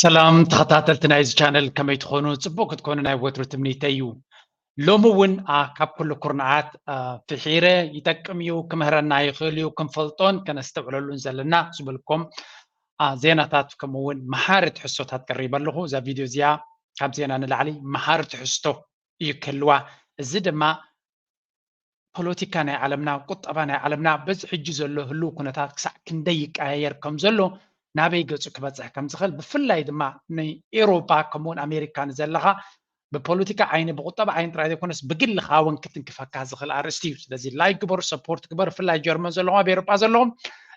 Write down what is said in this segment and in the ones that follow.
ሰላም ተኸታተልቲ ናይዚ ቻነል፣ ከመይ ትኾኑ? ጽቡቕ ክትኮኑ ናይ ወትሩ ትምኒተይ እዩ። ሎሚ እውን፣ አ፣ ካብ ኩሉ ኩርናዓት፣ አ፣ ፍሒረ፣ ይጠቅም እዩ፣ ክምህረና ይኽእል እዩ፣ ክንፈልጦን ከነስተውዕለሉን ዘለና ዝበልኩም፣ አ፣ ዜናታት ከምኡ እውን መሃሪ ትሕዝቶታት ቀሪበ ኣለኹ። እዛ ቪድዮ እዚኣ ካብ ዜና ንላዕሊ መሃሪ ትሕዝቶ እዩ ክህልዋ። እዚ ድማ ፖለቲካ ናይ ዓለምና፣ ቁጠባ ናይ ዓለምና፣ በዚ ሕጂ ዘሎ ህልው ኩነታት ክሳዕ ክንደይ ይቀያየር ከም ዘሎ፣ ናበይ ገጹ ክበጽሕ ከም ዝኽእል፣ ብፍላይ ድማ ንኤውሮጳ ከምኡውን ኣሜሪካ ንዘለኻ ብፖለቲካ ዓይኒ፣ ብቁጠባ ዓይኒ ጥራይ ዘይኮነስ ብግልኻ እውን ክትንክፈካ ዝኽእል ኣርእስቲ እዩ። ስለዚ ላይክ ግበሩ፣ ሰፖርት ግበሩ። ብፍላይ ጀርመን ዘለኹም፣ ኣብ ኤውሮጳ ዘለኹም፣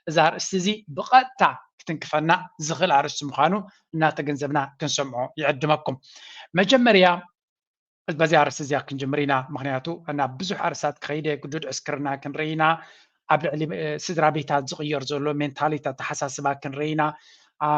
እዚ ኣርእስቲ እዚ ብቐጥታ ክትንክፈና ዝኽእል ኣርእስቲ ምዃኑ እናተገንዘብና ክንሰምዖ ይዕድመኩም። መጀመርያ በዚ ኣርእስቲ እዚኣ ክንጅምር ኢና። ምኽንያቱ ናብ ብዙሕ ኣርእስታት ክኸይደ ግዱድ ዕስክርና ክንርኢ ኢና። ኣብ ልዕሊ፣ እ፣ ስድራ ቤታት ዝቕየር ዘሎ ሜንታሊቲ፣ ኣተሓሳስባ ክንርኢ ኢና። አ፣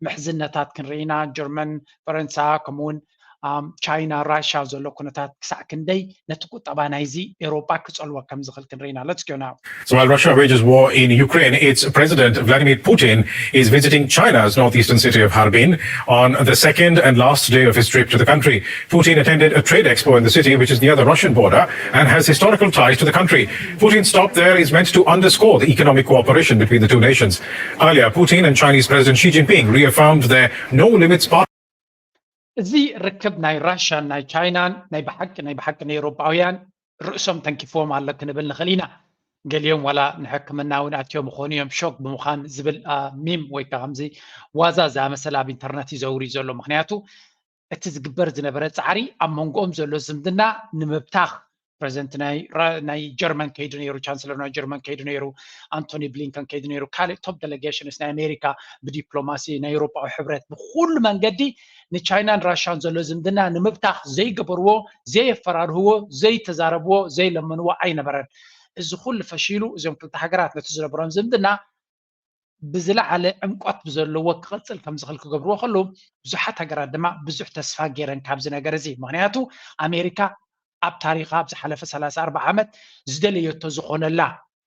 ምሕዝነታት ክንርኢ ኢና። ጀርመን፣ ፈረንሳ፣ ከምኡውን፣ ኣም፣ ቻይና፣ ራሻ ዘሎ ኩነታት ክሳዕ ክንደይ ነቲ ቁጠባ ናይዚ ኤውሮጳ ክጸልዎ ከም ዝኽእል ክንርኢ ኢና። Let's go now. So while Russia wages war in Ukraine, its President Vladimir Putin is visiting China's northeastern city of Harbin on the second and last day of his trip to the country. Putin attended a trade expo in the city, which is near the Russian border and has historical ties to the country. Putin's stop there is meant to underscore the economic cooperation between the two nations. Earlier, Putin and Chinese President Xi Jinping reaffirmed their no limits partnership. እዚ ርክብ ናይ ራሻን ናይ ቻይናን ናይ ብሓቂ፣ ናይ ብሓቂ ንኤውሮጳውያን ርእሶም ተንኪፍዎም ኣሎ ክንብል ንኽእል ኢና። ገሊኦም ዋላ ንሕክምና እውን ኣትዮም ይኾኑ እዮም፣ ሾክ ብምዃን ዝብል፣ አ፣ ሚም ወይ ከዓ ከምዚ ዋዛ ዝኣመሰለ ኣብ ኢንተርነት ይዘውር እዩ ዘሎ። ምኽንያቱ እቲ ዝግበር ዝነበረ ጻዕሪ ኣብ መንጎኦም ዘሎ ዝምድና ንምብታኽ፣ ፕረዚደንት ናይ ራ-፣ ናይ ጀርመን ከይዱ ነይሩ፣ ቻንስለር ናይ ጀርመን ከይዱ ነይሩ፣ ኣንቶኒ ብሊንከን ከይዱ ነይሩ፣ ካልእ ቶፕ ዴሌጌሽንስ ናይ ኣሜሪካ ብዲፕሎማሲ፣ ናይ ኤውሮጳዊ ሕብረት፣ ብኩሉ መንገዲ ንቻይናን ራሻን ዘሎ ዝምድና ንምብታኽ ዘይገበርዎ፣ ዘየፈራርህዎ፣ ዘይተዛረብዎ፣ ዘይለመንዎ ኣይነበረን። እዚ ኩሉ ፈሺሉ፣ እዞም ክልተ ሃገራት ነቲ ዝነበሮም ዝምድና ብዝለዓለ ዕምቆት ብዘለዎ ክቕጽል ከም ዝኽእል ክገብርዎ ከለዉ፣ ብዙሓት ሃገራት ድማ ብዙሕ ተስፋ ገይረን ካብዚ ነገር እዚ። ምኽንያቱ ኣሜሪካ ኣብ ታሪኻ ኣብ ዝሓለፈ ሰላሳ ኣርባዓ ዓመት ዝደለየቶ ዝኾነላ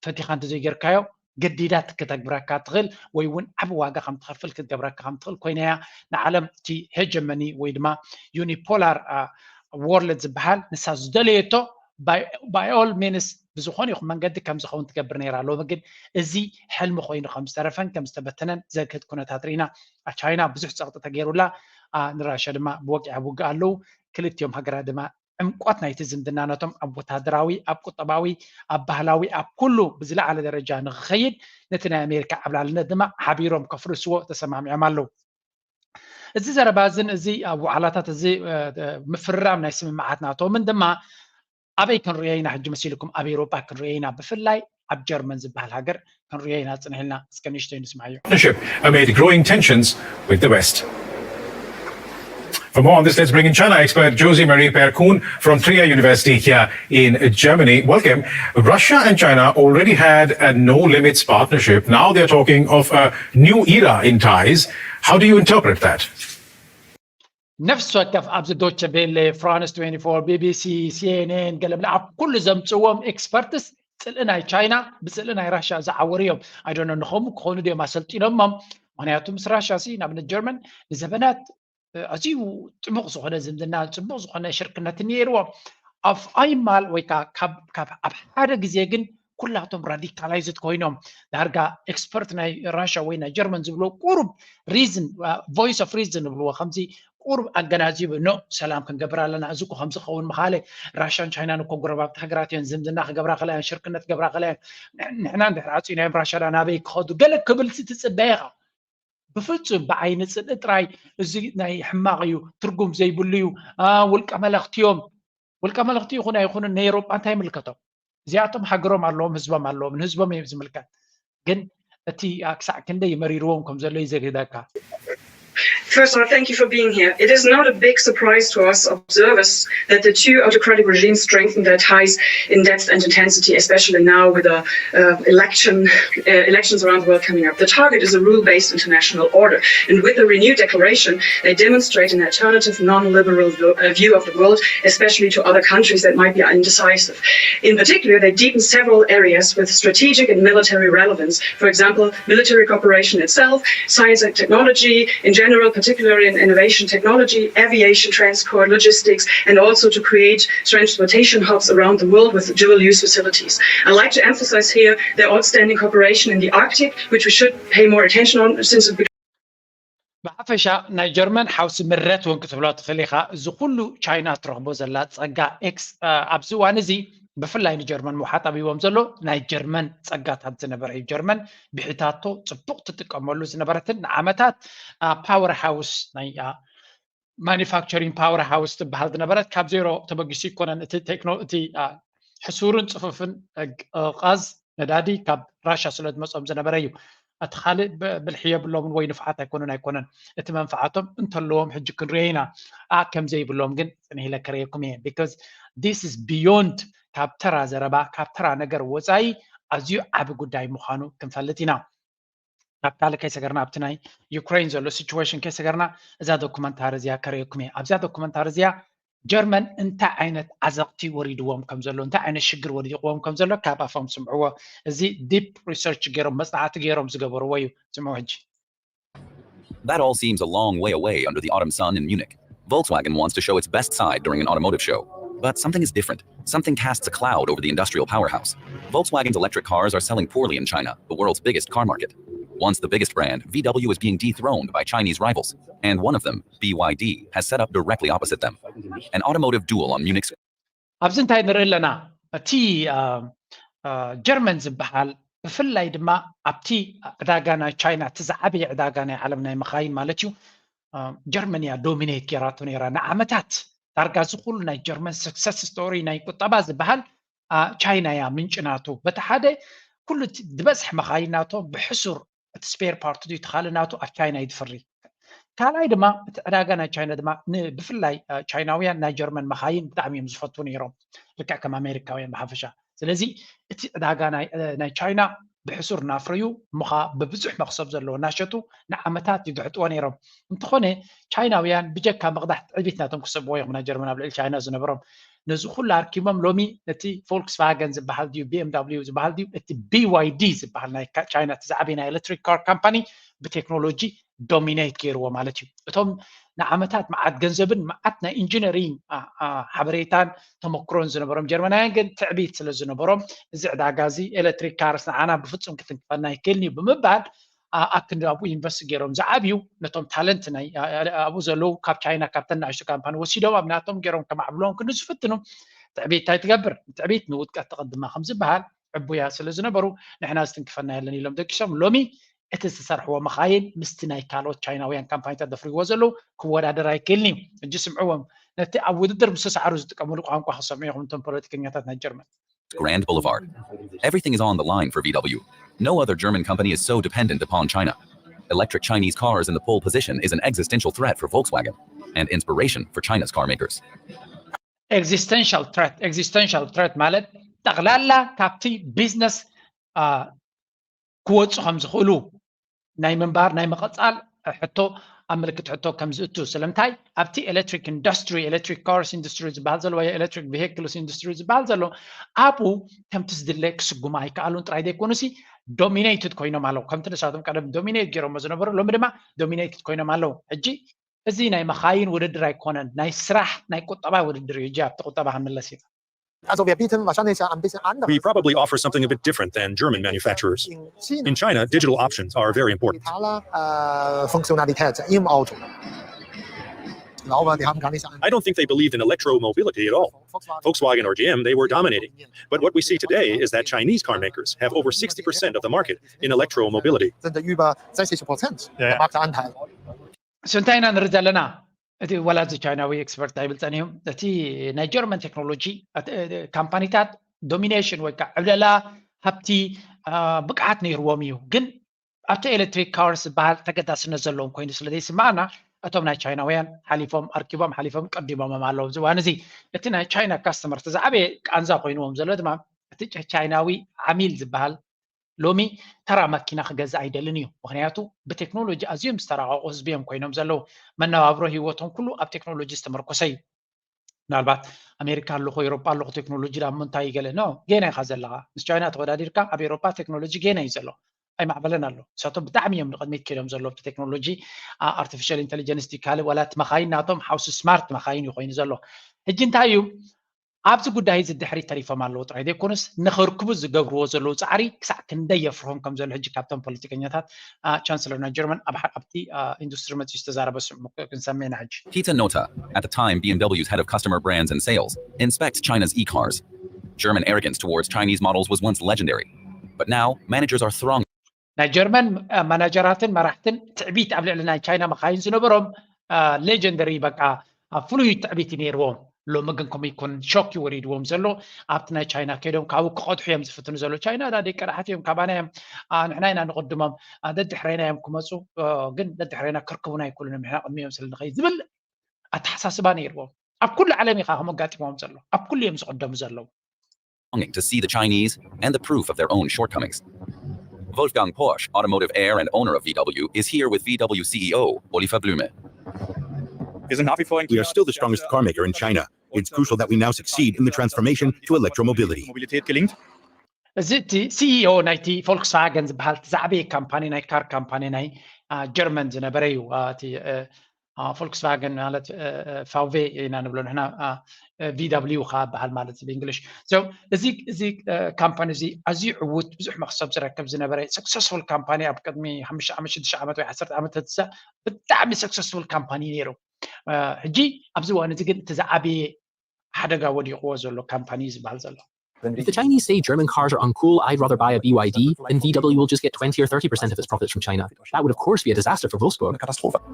ፈቲኻ እንተዘይጌርካዮ ገዲዳ ክትተግብረካ ትኽእል ወይ እውን ዓቢ ዋጋ ከም ትኸፍል ክትገብረካ ከም ትኽእል ኮይና እያ ንዓለም እቲ ሄጀመኒ ወይ ድማ ዩኒፖላር፣ አ፣ ወርልድ ዝበሃል ንሳ ዝደለየቶ by all means ብዝኾነ ይኹን መንገዲ ከም ዝኸውን ትገብር ነይራ። ሎሚ ግን እዚ ሕልሚ ኮይኑ ከም ዝተረፈን ከም ዝተበተነን ዘግህድ ኩነታት ርኢና። ቻይና ብዙሕ ጸቕጢ ተገይሩላ፣ አ፣ ንራሻ ድማ ብወግዒ ኣብ ውግእ ኣለዉ። ክልቲኦም ሃገራት ድማ ዕምቆት ናይቲ ዝምድና ነቶም ኣብ ወታደራዊ፣ ኣብ ቁጠባዊ፣ ኣብ ባህላዊ፣ ኣብ ኩሉ ብዝለዓለ ደረጃ ንኽኸይድ ነቲ ናይ ኣሜሪካ ዓብላልነት ድማ ሓቢሮም ከፍርስዎ ተሰማሚዖም ኣለዉ። እዚ ዘረባ እዝን እዚ ኣብ ዋዕላታት እዚ፣ እ፣ እ፣ ምፍርራም ናይ ስምምዓት ናቶምን ድማ ኣበይ ክንርእዮ ኢና ሕጂ መሲልኩም? ኣብ ኤውሮጳ ክንርእዮ ኢና። ብፍላይ ኣብ ጀርመን ዝበሃል ሃገር ክንርእዮ ኢና ጽንሕ ኢልና። እስከ ንእሽተይ ንስማዓዮ። Partnership amid growing tensions with the West. For more on this, let's bring in China expert Josie Marie Perkun from Trier University here in Germany. Welcome. Russia and China already had a no limits partnership. Now they're talking of a new era in ties. How do you interpret that? ነፍሲ ወከፍ ኣብዚ ዶቸ ቤለ፣ ፍራንስ ትዌንቲ ፎር፣ ቢ ቢ ሲ፣ ሲ ኤን ኤን፣ ገለምለ ኣብ ኩሉ ዘምጽዎም ኤክስፐርትስ ጽልኢ ናይ ቻይና ብጽልኢ ናይ ራሽያ ዝዓወሩ እዮም። ኣይዶኖ ንኸምኡ ክኾኑ ድዮም ኣሰልጢኖሞም? ምኽንያቱ ምስ ራሽያ ሲ ንኣብነት ጀርመን ንዘበናት፣ እ፣ ኣዝዩ ጥሙቕ ዝኾነ ዝምድና፣ ጽቡቕ ዝኾነ ሽርክነት ነይርዎ። ኣብ ኣይማል ወይ ከኣ ካብ፣ ካብ ኣብ ሓደ ግዜ ግን ኩላቶም ራዲካላይዝድ ኮይኖም ዳርጋ ኤክስፐርት ናይ ራሽያ ወይ ናይ ጀርመን ዝብሎ ቁሩብ ሪዝን፣ አ፣ ቮይስ ኦፍ ሪዝን ዝብልዎ ከምዚ ቁሩብ ኣገናዚቡ ኖ ሰላም ክንገብር ኣለና፣ እዚ እኮ ከምዚ ክኸውን ምኻለ፣ ራሽያን ቻይናን እኮ ጎረባብቲ ሃገራት እየን፣ ዝምድና ክገብራ ከለያን ሽርክነት ክገብራ ከለያን ንሕና እንድሕር ዓፂናዮም ራሽያ ዳ ናበይ ክኸዱ ገለ ክብል ሲ ትፅበ ኢኻ። ብፍጹም ብዓይኒ ጽልኢ ጥራይ እዚ ናይ ሕማቕ እዩ፣ ትርጉም ዘይብሉ እዩ፣ አ፣ ውልቀ መለኽቲ እዮም። ውልቀ መለኽቲ ይኹን ኣይኹኑ ንኤውሮጳ እንታይ ይምልከቶም? እዚኣቶም ሃገሮም ኣለዎም፣ ህዝቦም ኣለዎም፣ ንህዝቦም እዩ ዝምልከት። ግን እቲ፣ አ፣ ክሳዕ ክንደይ መሪርዎም ከም ዘሎ እዩ ዘግህደካ። First of all, thank you for being here. It is not a big surprise to us observers that the two autocratic regimes strengthen their ties in depth and intensity, especially now with the uh, election, uh, elections around the world coming up. The target is a rule-based international order. And with the renewed declaration, they demonstrate an alternative, non-liberal vo- uh, view of the world, especially to other countries that might be indecisive. In particular, they deepen several areas with strategic and military relevance. For example, military cooperation itself, science and technology, in general, particularly in innovation technology, aviation transport, logistics, and also to create transportation hubs around the world with dual use facilities. I'd like to emphasize here the outstanding cooperation in the Arctic, which we should pay more attention on since it ብሓፈሻ ናይ ጀርመን ሓውሲ ምረት እውን ክትብሎ ትኽእል ኢኻ። እዚ ኩሉ ቻይና ትረኽቦ ዘላ ጸጋ ኤክስ ኣብዚ እዋን እዚ ብፍላይ ንጀርመን ምውሓጥ ኣብይዎም ዘሎ ናይ ጀርመን ጸጋታት ዝነበረ እዩ። ጀርመን ብሒታቶ ጽቡቕ ትጥቀመሉ ዝነበረትን ንዓመታት ፓወር ሃውስ ናይ ማኒፋክቸሪንግ ፓወር ሃውስ ትበሃል ዝነበረት ካብ ዜሮ ተበጊሱ ይኮነን እቲ ቴክኖ እቲ ሕሱርን ጽፉፍን ቃዝ ነዳዲ ካብ ራሻ ስለ ዝመጾም ዝነበረ እዩ። እቲ ካልእ ብልሒ የብሎምን ወይ ንፍዓት ኣይኮኑን ኣይኮነን እቲ መንፍዓቶም እንተለዎም ሕጂ ክንሪኦ ኢና። ኣ ከም ዘይብሎም ግን ጽንሕ ኢለ ከርእየኩም እየ because this is beyond ካብ ተራ ዘረባ ካብ ተራ ነገር ወፃኢ ኣዝዩ ዓቢ ጉዳይ ምዃኑ ክንፈልጥ ኢና። ናብ ካልእ ከይሰገርና ኣብቲ ናይ ዩክሬን ዘሎ ሲቹዌሽን ከይሰገርና እዛ ዶኩመንታሪ እዚኣ ከርእየኩም እየ። ኣብዛ ዶኩመንታሪ እዚኣ ጀርመን እንታይ ዓይነት ዓዘቕቲ ወሪድዎም ከም ዘሎ እንታይ ዓይነት ሽግር ወዲቕዎም ከም ዘሎ ካብ ኣፎም ስምዕዎ። እዚ ዲፕ ሪሰርች ገይሮም መፅናዕቲ ገይሮም ዝገበርዎ እዩ። ስምዑ ሕጂ። That all seems a long way away under the autumn sun in Munich. Volkswagen wants to show its best side during an automotive show. But something is different. Something casts a cloud over the industrial powerhouse. Volkswagen's electric cars are selling poorly in China, the world's biggest car market. Once the biggest brand, V W is being dethroned by Chinese rivals, and one of them, B Y D, has set up directly opposite them. An automotive duel on Munich's ኣብዚ እንታይ ንርኢ ኣለና? እቲ ጀርመን ዝበሃል ብፍላይ ድማ ኣብቲ ዕዳጋ ናይ ቻይና እቲ ዝዓበየ ዕዳጋ ናይ ዓለም ናይ መኻይን ማለት እዩ። ጀርመን እያ ዶሚኔት ገይራቶ ነይራ ንዓመታት። ዳርጋ እዚ ኩሉ ናይ ጀርመን ሰክሰስ ስቶሪ ናይ ቁጠባ ዝበሃል ቻይና እያ ምንጭ ናቱ። በቲ ሓደ ኩሉ ዝበዝሕ መኻይን ናቶም ብሕሱር እቲ ስፔር ፓርት ድዩ እቲ ካልእ ናቱ ኣብ ቻይና እዩ ዝፍሪ። ካልኣይ ድማ እቲ ዕዳጋ ናይ ቻይና ድማ ብፍላይ ቻይናውያን ናይ ጀርመን መኻይን ብጣዕሚ እዮም ዝፈትዉ ነይሮም፣ ልክዕ ከም ኣሜሪካውያን ብሓፈሻ። ስለዚ እቲ ዕዳጋ ናይ ቻይና ብሕሱር እናፍረዩ እሞ ከዓ ብብዙሕ መኽሰብ ዘለዎ እናሸጡ ንዓመታት ይግሕጥዎ ነይሮም። እንተኾነ ቻይናውያን ብጀካ ምቕዳሕ ትዕቢት ናቶም ክሰብዎ እዮም ናይ ጀርመን ኣብ ልዕሊ ቻይና ዝነበሮም። ነዚ ኩሉ ኣርኪቦም ሎሚ እቲ ፎልክስቫገን ዝበሃል ድዩ ቢ ኤም ዳብሊው ዝበሃል ድዩ እቲ ቢ ዋይ ዲ ዝበሃል ናይ ቻይና እቲ ዝዓበየ ናይ ኤሌክትሪክ ካር ካምፓኒ ብቴክኖሎጂ ዶሚኔት ገይርዎ ማለት እዩ። እቶም ንዓመታት መዓት ገንዘብን መዓት ናይ ኢንጂነሪንግ ሓበሬታን ተመክሮን ዝነበሮም ጀርመናውያን ግን ትዕቢት ስለ ዝነበሮም እዚ ዕዳጋ እዚ ኤሌክትሪክ ካርስ ንዓና ብፍፁም ክትንክፈና ይክእልን እዩ ብምባል ኣብ ክንዲ ኣብኡ ኢንቨስት ገይሮም ዝዓብዩ ነቶም ታለንት ናይ ኣብኡ ዘለዉ ካብ ቻይና ካብተን ንኣሽቱ ካምፓኒ ወሲዶም ኣብ ናቶም ገይሮም ከማዕብሎም ክንዲ ዝፍትኑ ትዕቢት እንታይ ትገብር? ትዕቢት ንውድቀት ትቕድማ ከም ዝበሃል ዕቡያ ስለ ዝነበሩ ንሕና ዝትንክፈና የለን ኢሎም ደቂሶም። ሎሚ እቲ ዝሰርሕዎ መኻይን ምስቲ ናይ ካልኦት ቻይናውያን ካምፓኒታት ዘፍርይዎ ዘለዉ ክወዳደር ኣይክእልን እዩ። ሕጂ ስምዕዎም፣ ነቲ ኣብ ውድድር ምስ ተሳዕሩ ዝጥቀምሉ ቋንቋ ክሰምዑ ኢኹም እቶም ፖለቲከኛታት ናይ ጀርመን። Grand Boulevard. Everything is on the line for V W. No other German company is so dependent upon China. Electric Chinese cars in the pole position is an existential threat for Volkswagen and inspiration for China's car makers. Existential threat, existential threat ማለት ጠቕላላ ካብቲ ቢዝነስ ክወፁ ከም ዝኽእሉ ናይ ምንባር ናይ ምቕፃል ሕቶ ኣብ ምልክት ሕቶ ከም ዝእቱ። ስለምንታይ ኣብቲ ኤሌክትሪክ ኢንዱስትሪ ኤሌክትሪክ ካርስ ኢንዱስትሪ ዝበሃል ዘሎ ወይ ኤሌክትሪክ ቪሂክልስ ኢንዱስትሪ ዝበሃል ዘሎ ኣብኡ ከምቲ ዝድለ ክስጉሙ ኣይከኣሉን ጥራይ ዘይኮኑሲ ዶሚኔትድ ኮይኖም ኣለዉ። ከምቲ ንሳቶም ቀደም ዶሚኔት ገይሮሞ ዝነበሩ ሎሚ ድማ ዶሚኔትድ ኮይኖም ኣለዉ። ሕጂ እዚ ናይ መኻይን ውድድር ኣይኮነን፣ ናይ ስራሕ ናይ ቁጠባ ውድድር እዩ። ሕጂ ኣብቲ ቁጠባ ክንምለስ ኢና። Also wir bieten wahrscheinlich ein bisschen andere. We probably offer something a bit different than German manufacturers. In China, In China, digital options are very important. digitale äh, Funktionalität im Auto. Ich glaube, die haben gar nicht ein. I don't think they believed in electromobility at all. Volkswagen. Volkswagen or G M, they were dominating. But what we see today is that Chinese car makers have over sixty percent of the market in electromobility. Sind über sechzig Prozent der Marktanteil. So እንታይ ኢና ንርኢ ዘለና? እቲ ወላ እዚ ቻይናዊ ኤክስፐርት ኣይብል ጸኒሑ፣ እቲ ናይ ጀርመን ቴክኖሎጂ ካምፓኒታት ዶሚኔሽን ወይ ከዓ ዕብለላ ሃብቲ ብቕዓት ነይርዎም እዩ። ግን ኣብቲ ኤሌክትሪክ ካርስ ዝበሃል ተገዳስነት ዘለዎም ኮይኑ ስለ ዘይስማዓና እቶም ናይ ቻይናውያን ሓሊፎም ኣርኪቦም ሓሊፎም ቀዲሞሞም ኣለዉ። ኣብዚ እዋን እዚ እቲ ናይ ቻይና ካስተመር እቲ ዝዓበየ ቃንዛ ኮይንዎም ዘሎ ድማ እቲ ቻይናዊ ዓሚል ዝበሃል ሎሚ ተራ መኪና ክገዝእ ኣይደልን እዩ። ምክንያቱ ብቴክኖሎጂ ኣዝዮም ዝተራቐቑ ህዝቢ እዮም ኮይኖም ዘለዉ። መነባብሮ ህይወቶም ኩሉ ኣብ ቴክኖሎጂ ዝተመርኮሰ እዩ። ምናልባት ኣሜሪካ ኣለኹ ኤሮጳ ኣለኹ ቴክኖሎጂ ዳሞ እንታይ ገለ ኖ ጌና ኢኻ ዘለኻ። ምስ ቻይና ተወዳዲርካ ኣብ ኤሮጳ ቴክኖሎጂ ጌና እዩ ዘሎ። ኣይማዕበለን ኣሎ። ንሳቶም ብጣዕሚ እዮም ንቕድሚት ከይዶም ዘለዉ ብቴክኖሎጂ፣ ኣርቲፊሻል ኢንቴሊጀንስ ድዩ ካልእ፣ ዋላ እቲ መኻይን ናቶም ሓውሲ ስማርት መኻይን እዩ ኮይኑ ዘሎ። ሕጂ እንታይ እዩ ኣብዚ ጉዳይ እዚ ድሕሪት ተሪፎም ኣለዉ ጥራይ ዘይኮኑስ፣ ንኽርክቡ ዝገብርዎ ዘለዉ ጻዕሪ ክሳዕ ክንደይ የፍርሆም ከም ዘሎ ሕጂ ካብቶም ፖለቲከኛታት፣ ቻንስለር ናይ ጀርመን ኣብ ሓ-፣ ኣብቲ ኢንዱስትሪ መጺኡ ዝተዛረበ ስም ክንሰምዕ ኢና ሕጂ። Peter Notta, at the time B M W's head of customer brands and sales, inspects China's e-cars. German arrogance towards Chinese models was once legendary, but now managers are throng ናይ ጀርመን፣ እ፣ ማናጀራትን መራሕትን ትዕቢት ኣብ ልዕሊ ናይ ቻይና መኻይን ዝነበሮም፣ እ፣ ሌጀንደሪ በቃ፣ እ፣ ፍሉይ ትዕቢት እዩ ነይርዎም። ሎሚ ግን ከምኡ ይኮን፣ ሾክ እዩ ወሪድዎም ዘሎ። ኣብቲ ናይ ቻይና ከይዶም ካብኡ ክቐድሑ እዮም ዝፍትኑ ዘሎ። ቻይና ዳ ደቂ ራሕት እዮም፣ ካባና እዮም፣ እ፣ ንሕና ኢና ንቕድሞም፣ እ፣ ደድሕረና እዮም ክመፁ፣ እ፣ ግን ደድሕረና ክርክቡና ኣይክእሉን እዮም፣ ንሕና ቅድሚኦም ስለ ንኸይድ ዝብል ኣተሓሳስባ ነይርዎም። ኣብ ኩሉ ዓለም ኢኻ ከም ኣጋጢሞም ዘሎ፣ ኣብ ኩሉ እዮም ዝቕደሙ ዘለዉ። Longing to see the Chinese and the proof of their own shortcomings. Wolfgang Porsche, automotive heir and owner of V W, is here with V W C E O Oliver Blume. We are still the strongest car maker in China. It's crucial that we now succeed in the transformation to electromobility. እዚ እቲ ሲኢኦ ናይቲ ፎልክስቫገን ዝበሃል እቲ ዝዓበየ ካምፓኒ፣ ናይ ካር ካምፓኒ ናይ፣ አ፣ ጀርመን ዝነበረ እዩ። አ፣ እቲ፣ አ፣ አ፣ ፎልክስቫገን ማለት፣ አ፣ አ፣ ቫውቬ ኢና ንብሎ ንሕና፣ አ፣ አ፣ ቪ ደብሊው ከዓ በሃል ማለት እዩ ብእንግሊሽ። So፣ እዚ፣ እዚ፣ አ፣ ካምፓኒ እዚ ኣዝዩ ዕዉት፣ ብዙሕ መኽሰብ ዝረክብ ዝነበረ፣ ሰክሰስፉል ካምፓኒ፣ ኣብ ቅድሚ ሓሙሽተ ዓመት፣ ሽዱሽተ ዓመት ወይ ዓሰርተ ዓመት ተትሳ ብጣዕሚ ሰክሰስፉል ካምፓኒ ነይሩ። አ፣ ሕጂ ኣብዚ እዋን እዚ ግን እቲ ዝዓበየ ሓደጋ ወዲቕዎ ዘሎ ካምፓኒ እዩ ዝበሃል ዘሎ። If the Chinese say German cars are uncool, I'd rather buy a B Y D, and V W will just get twenty or thirty percent of its profits from China. That would, of course, be a disaster for Wolfsburg.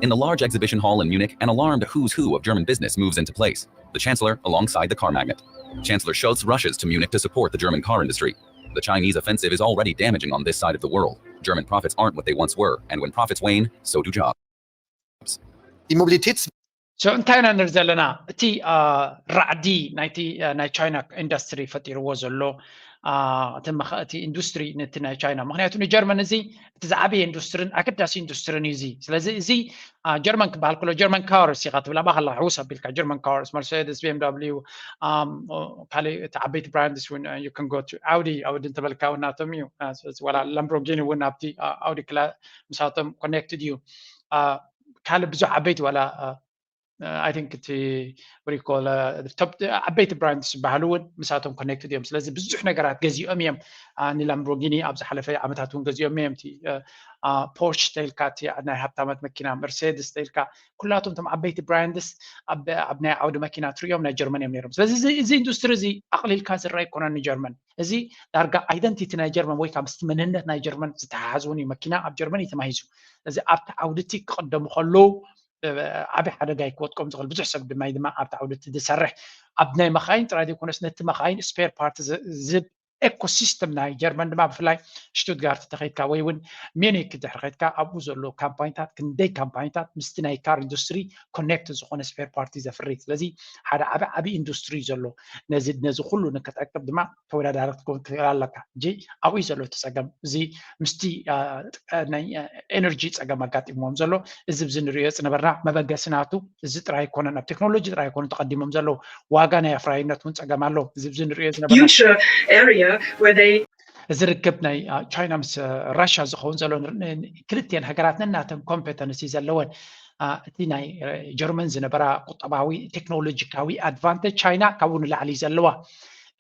In the large exhibition hall in Munich, an alarmed who's who of German business moves into place. The chancellor alongside the car magnate. Chancellor Scholz rushes to Munich to support the German car industry. The Chinese offensive is already damaging on this side of the world. German profits aren't what they once were, and when profits wane, so do jobs. Die Mobilitäts So እንታይ ኢና ንርኢ ዘለና? እቲ፣ አ፣ ራዕዲ ናይቲ፣ አ፣ ናይ ቻይና ኢንዱስትሪ ፈጢርዎ ዘሎ፣ አ፣ እቲ መኸ-፣ እቲ ኢንዱስትሪ ነቲ ናይ ቻይና፣ ምኽንያቱ ንጀርመን እዚ እቲ ዝዓበየ ኢንዱስትሪን ኣገዳሲ ኢንዱስትሪን እዩ እዚ። ስለዚ እዚ፣ አ፣ ጀርመን ክበሃል ከሎ ጀርመን ካርስ ኢኻ ትብል፣ ኣባኻ ሕውስ ኣቢልካ ጀርመን ካርስ፣ መርሴደስ፣ ቢ ኤም ደብሊው፣ ኣም፣ ኦ፣ ካልእ እቲ ዓበይቲ ብራንድስ እውን፣ አ፣ you can go to Audi፣ Audi እንተበልካ እውን ናቶም እዩ። አ፣ ስለዚ ዋላ ላምቦርጊኒ እውን ኣብቲ፣ አ፣ ኣውዲ ክላ-፣ ምሳቶም ኮኔክትድ እዩ። አ፣ ካልእ ብዙሕ ዓበይቲ ዋላ፣ አ፣ I think እቲ what do you call፣ አ፣ ቶፕ ዓበይቲ ብራንድስ ዝበሃሉ እውን ምሳቶም ኮኔክትድ እዮም። ስለዚ ብዙሕ ነገራት ገዚኦም እዮም። አ፣ ንላምቦርጊኒ ኣብ ዝሓለፈ ዓመታት እውን ገዚኦም እዮም። እቲ፣ አ፣ አ፣ ፖርሽ ተኢልካ እቲ ናይ ሃብታማት መኪና፣ መርሴድስ ተኢልካ ኩላቶም እቶም ዓበይቲ ብራንድስ ኣብ፣ ኣብ ናይ ዓውዲ መኪና ትርእዮም ናይ ጀርመን እዮም ነይሮም። ስለዚ እዚ፣ እዚ ኢንዱስትሪ እዚ ኣቕሊልካ ዝረኣ ኣይኮነን ንጀርመን። እዚ ዳርጋ ኣይደንቲቲ ናይ ጀርመን ወይ ከዓ ምስቲ መንነት ናይ ጀርመን ዝተሓሓዝ እውን እዩ። መኪና ኣብ ጀርመን እዩ ተማሂዙ። እዚ ኣብቲ ዓውዲ እቲ ክቕደሙ ከለዉ፣ እ፣ ዓቢ ሓደጋ እዩ ክወድቆም ዝኽእል። ብዙሕ ሰብ ድማ እዩ ድማ ኣብቲ ዓውዲ እቲ ዝሰርሕ። ኣብ ናይ መኻይን ጥራይ ዘይኮነስ ነቲ መኻይን ስፔር ፓርት ዝ-፣ ዝብ ኤኮሲስተም ናይ ጀርመን ድማ ብፍላይ ሽቱትጋርት ተኸይድካ ወይ እውን ሚኒክ ድሕሪ ከይድካ ኣብኡ ዘሎ ካምፓኒታት ክንደይ ካምፓኒታት ምስቲ ናይ ካር ኢንዱስትሪ ኮኔክት ዝኾነ ስፔር ፓርቲ ዘፍሪ። ስለዚ ሓደ ዓቢ ዓቢ ኢንዱስትሪ እዩ ዘሎ። ነዚ፣ ነዚ ኩሉ ንክትዕቅብ ድማ ተወዳዳሪ ክትከውን ትኽእል ኣለካ። ሕጂ ኣብኡ እዩ ዘሎ እቲ ጸገም። እዚ ምስቲ፣ አ፣ አ፣ ናይ፣ አ፣ ኤነርጂ ጸገም ኣጋጢምዎም ዘሎ። እዚ ብዚ ንርእዮ ዝነበርና መበገሲ ናቱ እዚ ጥራይ ኣይኮነን። ኣብ ቴክኖሎጂ ጥራይ ኣይኮኑ ተቐዲሞም ዘለዉ። ዋጋ ናይ ኣፍራይነት እውን ጸገም ኣሎ። እዚ ብዚ ንርእዮ ዝነበርና future area where they እዚ ርክብ ናይ፣ አ፣ ቻይና ምስ፣ አ፣ ራሽያ ዝኸውን ዘሎ ን-፣ ን-፣ ክልቲኤን ሃገራት ነናተን ኮምፔተንሲ ዘለወን፣ አ፣ እቲ ናይ፣ አ፣ ጀርመን ዝነበራ ቁጠባዊ ቴክኖሎጂካዊ ኣድቫንቴጅ ቻይና ካብኡ ንላዕሊ እዩ ዘለዋ።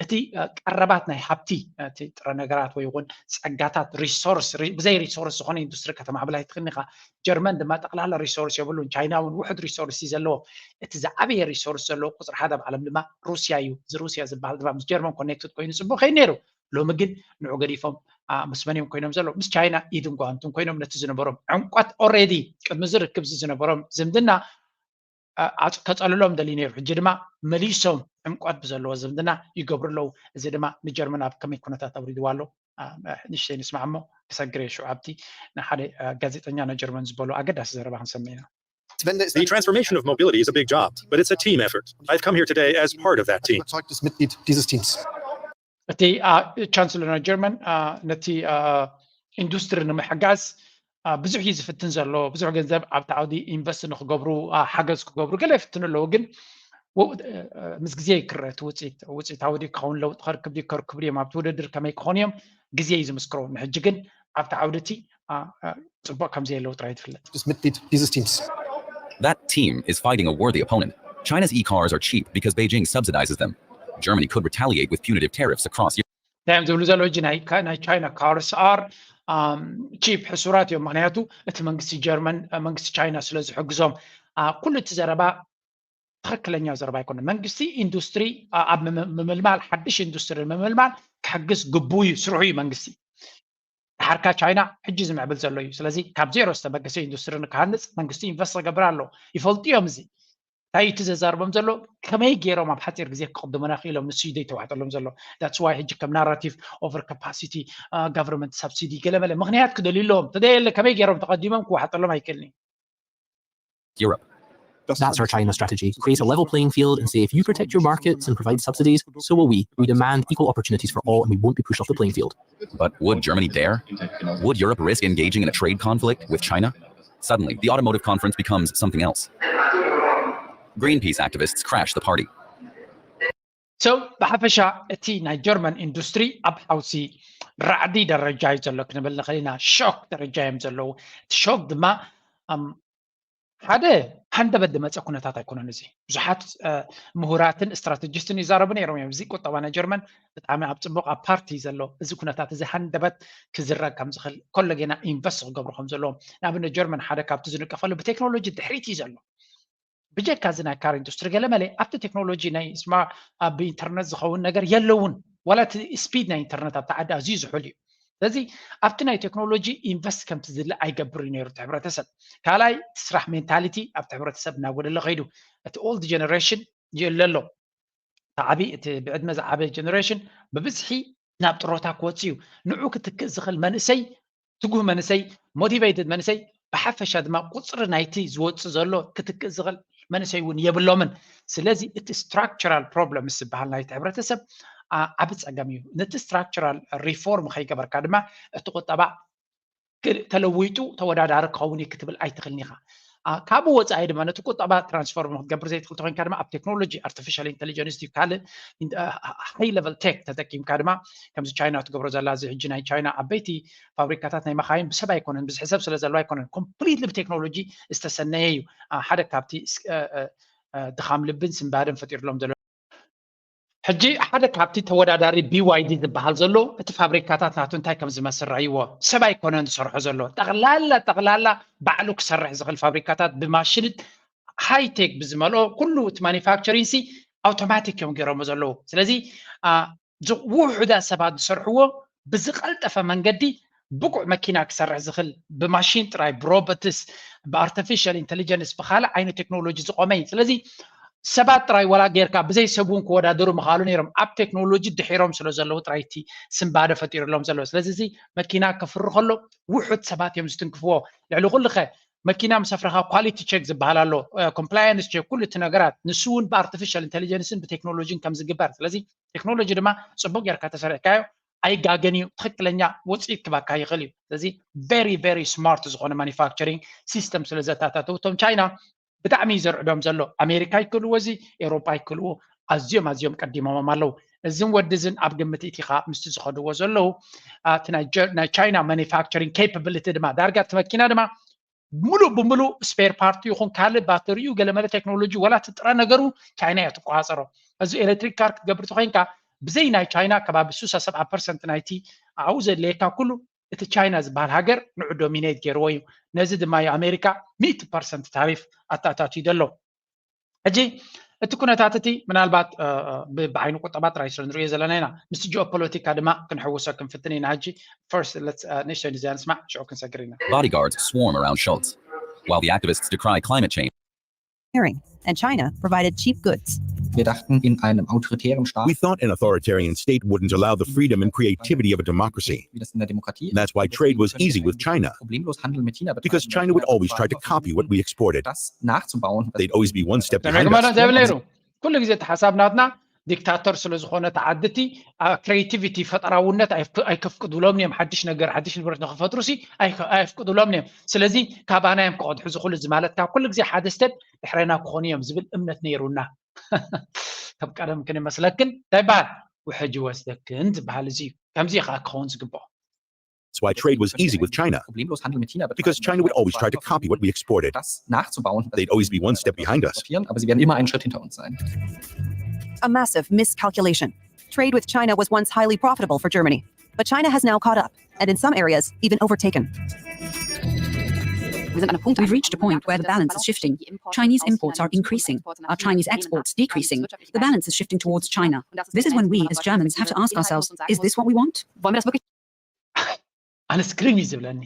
እቲ፣ አ፣ ቀረባት ናይ ሃብቲ፣ አ፣ እቲ ጥረ ነገራት ወይ እውን ጸጋታት ሪሶርስ፣ ሪ-፣ ብዘይ ሪሶርስ ዝኾነ ኢንዱስትሪ ከተማዕብል ኣይትኽእልን ኢኻ። ጀርመን ድማ ጠቕላላ ሪሶርስ የብሉን። ቻይና እውን ውሑድ ሪሶርስ እዩ ዘለዎ። እቲ ዝዓበየ ሪሶርስ ዘለዎ ቁጽሪ ሓደ ኣብ ዓለም ድማ ሩስያ እዩ። እዚ ሩስያ ዝበሃል ድማ ምስ ጀርመን ኮኔክትድ ኮይኑ ጽቡቕ ከይድ ነይሩ። ሎሚ ግን ንዑ ገዲፎም፣ አ፣ ምስ መን እዮም ኮይኖም ዘለዉ? ምስ ቻይና ኢድን ጓንትን ኮይኖም ነቲ ዝነበሮም ዕምቆት ኦልሬዲ ቅድሚ እዚ ርክብ እዚ ዝነበሮም ዝምድና፣ አ፣ ኣጽ-፣ ከጸልሎም ደልዩ ነይሩ። ሕጂ ድማ መሊሶም ዕምቆት ብዘለዎ ዝምድና ይገብሩ ኣለዉ። እዚ ድማ ንጀርመን ኣብ ከመይ ኩነታት ኣውሪድዋ ኣሎ? አ፣ ንእሽተይ ንስማዕ እሞ ክሰግር እየ ሽዑ ኣብቲ ንሓደ፣ አ፣ ጋዜጠኛ ናይ ጀርመን ዝበሎ ኣገዳሲ ዘረባ ክንሰምዕ ኢና። The transformation of mobility is a big job, but it's a team effort. I've come here today as part of that team. Überzeugtes Mitglied dieses Teams. እቲ፣ አ፣ ቻንስለር ናይ ጀርመን፣ አ፣ ነቲ፣ አ፣ ኢንዱስትሪ ንምሕጋዝ፣ አ፣ ብዙሕ እዩ ዝፍትን ዘሎ። ብዙሕ ገንዘብ ኣብቲ ዓውዲ ኢንቨስት ንክገብሩ፣ አ፣ ሓገዝ ክገብሩ ገለ ይፍትኑ ኣለዉ። ግን ወ-፣ አ፣ ምስ ግዜ ይክረ እቲ ውፅኢት፣ ውፅኢታዊ ድዩ ክኸውን፣ ለውጢ ከርክብ ድዩ ከርክቡ ድዮም፣ ኣብቲ ውድድር ከመይ ክኾኑ እዮም ግዜ እዩ ዝምስክሮ። ንሕጂ ግን ኣብቲ ዓውዲ እቲ አ፣ አ፣ ፅቡቅ ከም ዘየለው ጥራይ ትፍለጥ። Just mit die, dieses Teams. That team is fighting a worthy opponent. China's e-cars are cheap because Beijing subsidizes them. Germany could retaliate with punitive tariffs across Europe. እንታይ እዮም ዝብሉ ዘለዉ? ሕጂ ናይ ካ- ናይ ቻይና ካርስ ኣር ቺፕ፣ ሕሱራት እዮም። ምክንያቱ እቲ መንግስቲ ጀርመን፣ መንግስቲ ቻይና ስለ ዝሕግዞም። አ፣ ኩሉ እቲ ዘረባ ትኽክለኛ ዘረባ ኣይኮነ። መንግስቲ ኢንዱስትሪ አ፣ ኣብ ምም- ምምልማል፣ ሓድሽ ኢንዱስትሪ ምምልማል ክሕግዝ ግቡ እዩ፣ ስርሑ እዩ መንግስቲ። ድሓርካ ቻይና ሕጂ ዝምዕብል ዘሎ እዩ። ስለዚ ካብ ዜሮ ዝተበገሰ ኢንዱስትሪ ንክሃንፅ መንግስቲ ኢንቨስት ክገብር ኣሎ። ይፈልጡ እዮም እዚ። እንታይ እቲ ዘዛርቦም ዘሎ? ከመይ ገይሮም ኣብ ሓፂር ግዜ ክቕድሙና ክኢሎም፣ ንሱ እዩ ዘይተዋሕጠሎም ዘሎ። That's why ሕጂ ከም ናራቲቭ ኦቨር ካፓሲቲ፣ ጋቨርንመንት ሳብሲዲ፣ ገለመለ ምክንያት ክደልዩ ኣለዎም። ተደየለ ከመይ ገይሮም ተቐዲሞም ክዋሕጠሎም ኣይክእልን እዩ። Europe. That's our China strategy. Create a level playing field and say, if you protect your markets and provide subsidies, so will we. We demand equal opportunities for all and we won't be pushed off the playing field. But would Germany dare? Would Europe risk engaging in a trade conflict with China? Suddenly, the automotive conference becomes something else. Greenpeace activists crash the party. So ብሓፈሻ እቲ ናይ ጀርመን ኢንዱስትሪ ኣብ ሓውሲ ራዕዲ ደረጃ እዩ ዘሎ ክንብል ንኽእል ኢና። ሾክ ደረጃ እዮም ዘለዉ። እቲ ሾክ ድማ ኣም፣ ሓደ ሃንደበት ዝመፀ ኩነታት ኣይኮነን። እዚ ብዙሓት እ፣ ምሁራትን ስትራቴጂስትን ይዛረቡ ነይሮም እዮም። እዚ ቁጠባ ናይ ጀርመን ብጣዕሚ ኣብ ፅቡቕ ኣብ ፓርቲ ዘሎ እዚ ኩነታት እዚ ሃንደበት ክዝረግ ከም ዝኽእል፣ ኮለጌና ኢንቨስት ክገብሩ ከም ዘለዎም። ንኣብነት ጀርመን ሓደ ካብቲ ዝንቀፈሉ ብቴክኖሎጂ ድሕሪት እዩ ዘሎ። ብጀካ እዚ ናይ ካር ኢንዱስትሪ ገለ መለ ኣብቲ ቴክኖሎጂ ናይ ስማ ኣብ ኢንተርነት ዝኸውን ነገር የለውን። ዋላ እቲ ስፒድ ናይ ኢንተርነት ኣብቲ ዓዲ ኣዝዩ ዝሑል እዩ። ስለዚ ኣብቲ ናይ ቴክኖሎጂ ኢንቨስት ከምቲ ዝድለ ኣይገብር እዩ ነይሩ እቲ ሕብረተሰብ። ካልኣይ እቲ ስራሕ ሜንታሊቲ ኣብቲ ሕብረተሰብ እናጎደለ ከይዱ፣ እቲ ኦልድ ጀነሬሽን የለ ኣሎ። እቲ ዓቢ እቲ ብዕድመ ዝዓበ ጀነሬሽን ብብዝሒ ናብ ጥሮታ ክወፅእ እዩ። ንዑ ክትክእ ዝኽእል መንእሰይ፣ ትጉህ መንእሰይ፣ ሞቲቬትድ መንእሰይ፣ ብሓፈሻ ድማ ቁፅሪ ናይቲ ዝወፅእ ዘሎ ክትክእ ዝኽእል መንእሰይ እውን የብሎምን። ስለዚ እቲ ስትራክቸራል ፕሮብለምስ ዝበሃል ናይቲ ሕብረተሰብ ዓ- ዓቢ ፀገም እዩ። ነቲ ስትራክቸራል ሪፎርም ከይገበርካ ድማ እቲ ቁጠባ ክ- ተለዊጡ ተወዳዳሪ ክኸውን እዩ ክትብል ኣይትኽእልን ኢኻ። ኣ፣ ካብኡ ወፃኢ ድማ ነቲ ቁጠባ ትራንስፎርም ክትገብር ዘይትኽእል ተኮይንካ ድማ ኣብ ቴክኖሎጂ ኣርቲፊሻል ኢንቴሊጀንስ ድዩ ካልእ ሃይ ለቨል ቴክ ተጠቂምካ ድማ ከምዚ ቻይና ትገብሮ ዘላ፣ እዚ ሕጂ ናይ ቻይና ዓበይቲ ፋብሪካታት ናይ መኻይን ብሰብ ኣይኮነን፣ ብዝሒ ሰብ ስለ ዘለዎ ኣይኮነን፣ ኮምፕሊትሊ ብቴክኖሎጂ ዝተሰነየ እዩ። ኣ፣ ሓደ ካብቲ ስ- እ- እ- እ- ድኻም ልብን ስንባደን ፈጢርሎም ዘሎ። ሕጂ ሓደ ካብቲ ተወዳዳሪ ቢዋይዲ ዝበሃል ዘሎ እቲ ፋብሪካታት ናቱ እንታይ ከም ዝመስል ረእይዎ። ሰብ ኣይኮነን ዝሰርሖ ዘሎ፣ ጠቕላላ ጠቕላላ ባዕሉ ክሰርሕ ዝኽእል ፋብሪካታት ብማሽን ሃይቴክ ብዝመልኦ ኩሉ እቲ ማኒፋክቸሪንግ ሲ ኣውቶማቲክ እዮም ገይሮሞ ዘለዉ። ስለዚ አ፣ ዝ- ውሑዳት ሰባት ዝሰርሕዎ ብዝቐልጠፈ መንገዲ ብቁዕ መኪና ክሰርሕ ዝኽእል ብማሽን ጥራይ ብሮቦትስ ብኣርቲፊሻል ኢንቴሊጀንስ ብካልእ ዓይነት ቴክኖሎጂ ዝቆመ እዩ። ስለዚ ሰባት ጥራይ ዋላ ጌርካ ብዘይ ሰብ እውን ክወዳደሩ ምኽኣሉ ነይሮም ኣብ ቴክኖሎጂ ድሒሮም ስለ ዘለዉ ጥራይ እቲ ስንባደ ፈጢሩሎም ዘለዉ። ስለዚ እዚ መኪና ከፍሪ ከሎ ውሑድ ሰባት እዮም ዝትንክፍዎ። ልዕሊ ኩሉ ኸ መኪና ምስ ኣፍረኻ ኳሊቲ ቸክ ዝበሃል ኣሎ፣ ኮምፕላያንስ ቸክ፣ ኩሉ እቲ ነገራት ንሱ እውን ብኣርቲፊሻል ኢንቴሊጀንስን ብቴክኖሎጂን ከም ዝግበር። ስለዚ ቴክኖሎጂ ድማ ፅቡቅ ጌርካ ተሰሪሕካዮ ኣይጋገን እዩ፣ ትኽክለኛ ውፅኢት ክባካ ይኽእል እዩ። ስለዚ ቨሪ ቨሪ ስማርት ዝኾነ ማኒፋክቸሪንግ ሲስተም ስለ ዘታታተው እቶም ቻይና ብጣዕሚ እዩ ዘርዕዶም ዘሎ። ኣሜሪካ ይክእልዎ፣ እዚ ኤውሮጳ ይክእልዎ፣ ኣዝዮም ኣዝዮም ቀዲሞም ኣለዉ። እዝን ወዲ እዝን ኣብ ግምት ኢቲኻ ምስቲ ዝኸድዎ ዘለዉ እቲ ናይ ጀ- ናይ ቻይና ማኒፋክቸሪንግ ኬፓብሊቲ ድማ ዳርጋ እቲ መኪና ድማ ሙሉእ ብሙሉእ ስፔር ፓርቲ ይኹን ካልእ ባተሪኡ ገለመለ ቴክኖሎጂ ዋላ እቲ ጥረ ነገሩ ቻይና እያ ትቆፃፀሮ። እዚ ኤሌክትሪክ ካር ክትገብር ተኮይንካ ብዘይ ናይ ቻይና ከባቢ ሱሳ ሰብዓ ፐርሰንት ናይቲ ኣብኡ ዘድለየካ ኩሉ እቲ ቻይና ዝበሃል ሃገር ንዑ ዶሚኔት ገይርዎ እዩ። ነዚ ድማ እዩ ኣሜሪካ ሚእቲ ፐርሰንት ታሪፍ ኣተኣታትዩ ዘሎ። ሕጂ እቲ ኩነታት እቲ ምናልባት እ፣ እ፣ ብ- ብዓይኒ ቁጠባ ጥራይ ስለ ንሪኦ ዘለና ኢና። ምስቲ ጂኦፖለቲካ ድማ ክንሕውሶ ክንፍትን ኢና። ሕጂ ፈርስት ንእሽተይ ንዚኣ ንስማዕ፣ ሽዑ ክንሰግር ኢና። Bodyguards swarm around Schultz. While the activists decry climate change, Hearing, and China provided cheap goods. Wir dachten, in einem autoritären Staat We thought an authoritarian state wouldn't allow the freedom and creativity of a democracy. wie das in der Demokratie That's why trade was easy with China, problemlos Handel mit China because China would always try to copy what we exported. Das nachzubauen. They'd always be one step behind ተረግመና us. እንታይ ይብል ነይሩ? ኩሉ ግዜ እቲ ሓሳብ ናትና ዲክታተር ስለ ዝኾነ ተዓድቲ ክሬቲቪቲ ፈጠራውነት ኣይፍ- ኣይከፍቅዱሎምን እዮም። ሓድሽ ነገር ሓድሽ ንብረት ንክፈጥሩ ሲ ኣይከ- ኣየፍቅዱሎምን እዮም። ስለዚ ካባና እዮም ክቐድሑ ዝኽእሉ እዚ ማለት ካብ ኩሉ ግዜ ሓደ ስቴፕ ድሕሬና ክኾኑ እዮም ዝብል እምነት ነይሩና። ከም ቀደም ክንመስለክን እንታይ ይበሃል ውሕጅ ይወስደክን ዝበሃል እዚ እዩ። ከምዚ ከዓ ክኸውን ዝግብኦ። That's why trade was easy with China, because China would always try to copy what we exported. They'd always be one step behind us. Aber sie werden immer einen Schritt hinter uns sein. A massive miscalculation. Trade with China was once highly profitable for Germany, but China has now caught up, and in some areas, even overtaken. We've reached a point where the balance is shifting. Chinese imports are increasing, our Chinese exports decreasing. The balance is shifting towards China. This is when we, as Germans, have to ask ourselves, is this what we want? ኣነ ስክሪን እዩ ዝብለኒ።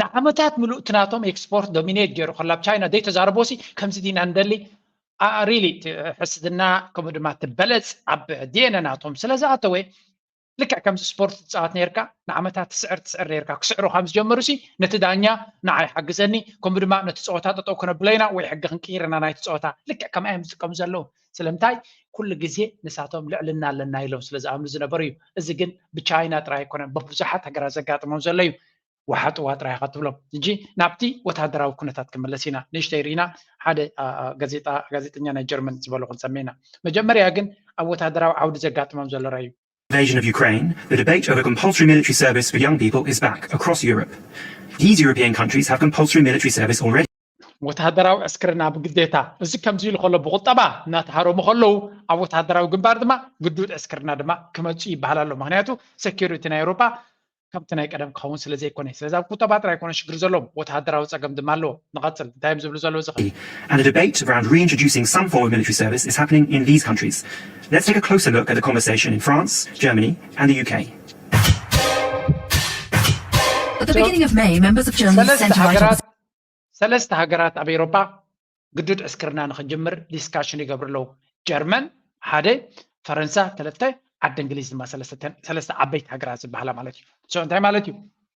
ንዓመታት ምሉእ እቲ ናቶም ኤክስፖርት ዶሚኔት ገይሩ ከላ ኣብ ቻይና ዘይተዛረቦ ሲ ከምዚ ዲና ንደሊ? ሪሊ ሕስድና ከምኡ ድማ ትበለፅ ኣብ ዲኤንኤ ናቶም ስለ ዝኣተወ፣ ልክዕ ከምዚ ስፖርት ትፃወት ነርካ፣ ንዓመታት ትስዕር ትስዕር ነርካ። ክስዕሩ ከም ዝጀመሩ ሲ ነቲ ዳኛ ንዓይ ሓግዘኒ፣ ከምኡ ድማ ነቲ ፀወታ ጠጠው ክነብለይና ወይ ሕጊ ክንቅይርና ናይቲ ፀወታ። ልክዕ ከምኣ እዮም ዝጥቀሙ ዘለዉ። ስለምንታይ? ኩሉ ግዜ ንሳቶም ልዕልና ኣለና ኢሎም ስለ ዝኣምኑ ዝነበሩ እዩ። እዚ ግን ብቻይና ጥራይ ኣይኮነን፣ ብብዙሓት ሃገራት ዘጋጥሞም ዘሎ እዩ። ዋሓጥዋ ጥራይ ኢኻ ትብሎም። ሕጂ ናብቲ ወታደራዊ ኩነታት ክንምለስ ኢና። ንእሽተይ ርኢና ሓደ ጋዜጣ ጋዜጠኛ ናይ ጀርመን ዝበሎ ክንሰምዕ ኢና። መጀመርያ ግን ኣብ ወታደራዊ ዓውዲ ዘጋጥሞም ዘሎ ራእዩ። Invasion of Ukraine, the debate over compulsory military service for young people is back across Europe. These European countries have compulsory military service already. ወታደራዊ ዕስክርና ብግዴታ። እዚ ከምዚ ኢሉ ከሎ ብቁጠባ እናተሃረሙ ከለዉ ኣብ ወታደራዊ ግንባር ድማ ግዱድ ዕስክርና ድማ ክመፁ ይበሃል ኣሎ። ምክንያቱ ሴኪሪቲ ናይ ኤውሮጳ ከምቲ ናይ ቀደም ክኸውን ስለ ዘይኮነ፣ ስለዚ ኣብ ቁጠባ ጥራይ ኣይኮነ ሽግር ዘለዎም፣ ወተሃደራዊ ጸገም ድማ ኣለዎ። ንቐጽል፣ እንታይ እዮም ዝብሉ ዘለዉ እዚ ኸ? And a debate around reintroducing some form of military service is happening in these countries. Let's take a closer look at the conversation in France, Germany, and the U K. At the beginning of May, members of Germany's ሰለስተ centre-right ሃገራት ሰለስተ ሃገራት ኣብ ኤውሮጳ ግዱድ ዕስክርና ንኽጅምር ዲስካሽን ይገብሩ ኣለዉ። ጀርመን ሓደ፣ ፈረንሳ ክልተ፣ ዓዲ እንግሊዝ ድማ ሰለስተ፣ ሰለስተ ዓበይቲ ሃገራት ዝበሃላ ማለት እዩ። So እንታይ ማለት እዩ?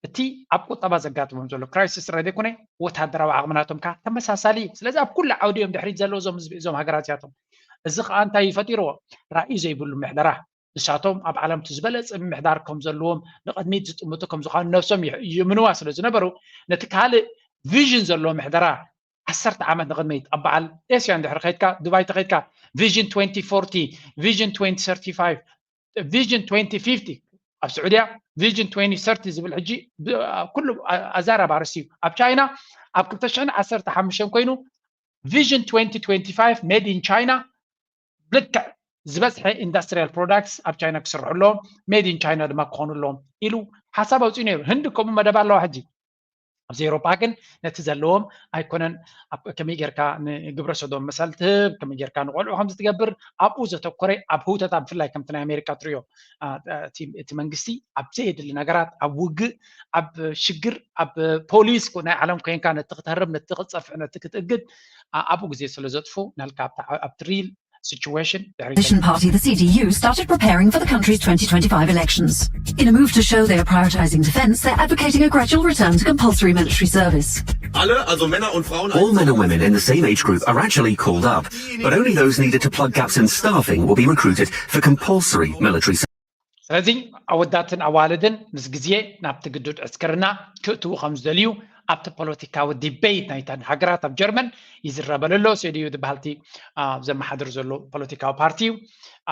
እቲ ኣብ ቁጠባ ዘጋጥሞም ዘሎ ክራይሲስ ጥራይ ዘይኮነ ወታደራዊ ዓቕሚ ናቶም ከዓ ተመሳሳሊ እዩ። ስለዚ ኣብ ኩሉ ዓውዲ እዮም ድሕሪት ዘለዉ እዞም ህዝቢ እዞም ሃገራት እዚኣቶም። እዚ ከዓ እንታይ እዩ ፈጢርዎ? ራእይ ዘይብሉ ምሕደራ። ንሳቶም ኣብ ዓለም እቲ ዝበለፀ ምምሕዳር ከም ዘለዎም ንቕድሚት ዝጥምቱ ከም ዝኾኑ ነብሶም ይምንዋ ስለ ዝነበሩ ነቲ ካልእ ቪዥን ዘለዎ ምሕደራ ዓሰርተ ዓመት ንቕድሚት ኣብ በዓል ኤስያ እንድሕር ከይድካ ዱባይ ተኸይድካ ቪዥን twenty forty ቪዥን twenty thirty-five ቪዥን twenty fifty ኣብ ስዑድያ ቪዥን twenty thirty ዝብል ሕጂ ኩሉ ኣዛራባርስ እዩ። ኣብ ቻይና ኣብ ክልተ ሽሕን ዓሰርተ ሓሙሽተን ኮይኑ ቪዥን twenty twenty-five made in China ልክዕ ዝበዝሐ ኢንዳስትሪያል ፕሮዳክትስ ኣብ ቻይና ክስርሑ ኣለዎም፣ ሜድ ኢን ቻይና ድማ ክኾኑ ኣለዎም ኢሉ ሓሳብ ኣውፅኡ ነይሩ። ህንዲ ከምኡ መደብ ኣለዋ ሕጂ። ኣብዚ ኤውሮጳ ግን ነቲ ዘለዎም ኣይኮነን። ከመይ ጌርካ ንግብረ ሰዶም መሰል ትህብ፣ ከመይ ጌርካ ንቆልዑ ከምዚ ትገብር፣ ኣብኡ ዘተኮረ ኣብ ህውተታ ብፍላይ ከምቲ ናይ ኣሜሪካ ትሪኦ እቲ መንግስቲ ኣብ ዘየድሊ ነገራት ኣብ ውግእ ኣብ ሽግር ኣብ ፖሊስ ናይ ዓለም ኮይንካ ነቲ ክትህርም ነቲ ክትፀፍዕ ነቲ ክትእግድ ኣብኡ ግዜ ስለ ዘጥፉ ናልካ ኣብቲ ሪል situation Party, the C D U, started preparing for the country's twenty twenty-five elections. In a move to show they are prioritizing defense, they're advocating a gradual return to compulsory military service. Alle, also Männer und Frauen. All men and women in the same age group are actually called up, but only those needed to plug gaps in staffing will be recruited for compulsory military service. ስለዚ ኣወዳትን ኣዋልድን ምስ ግዜ ናብቲ ግዱድ ዕስክርና ክእትዉ ከም ዝደልዩ ኣብቲ ፖለቲካዊ ዲቤት ናይተን ሃገራት ኣብ ጀርመን ይዝረበሉ ኣሎ። ሴድዩ ዝበሃልቲ ዘመሓድር ዘሎ ፖለቲካዊ ፓርቲ እዩ።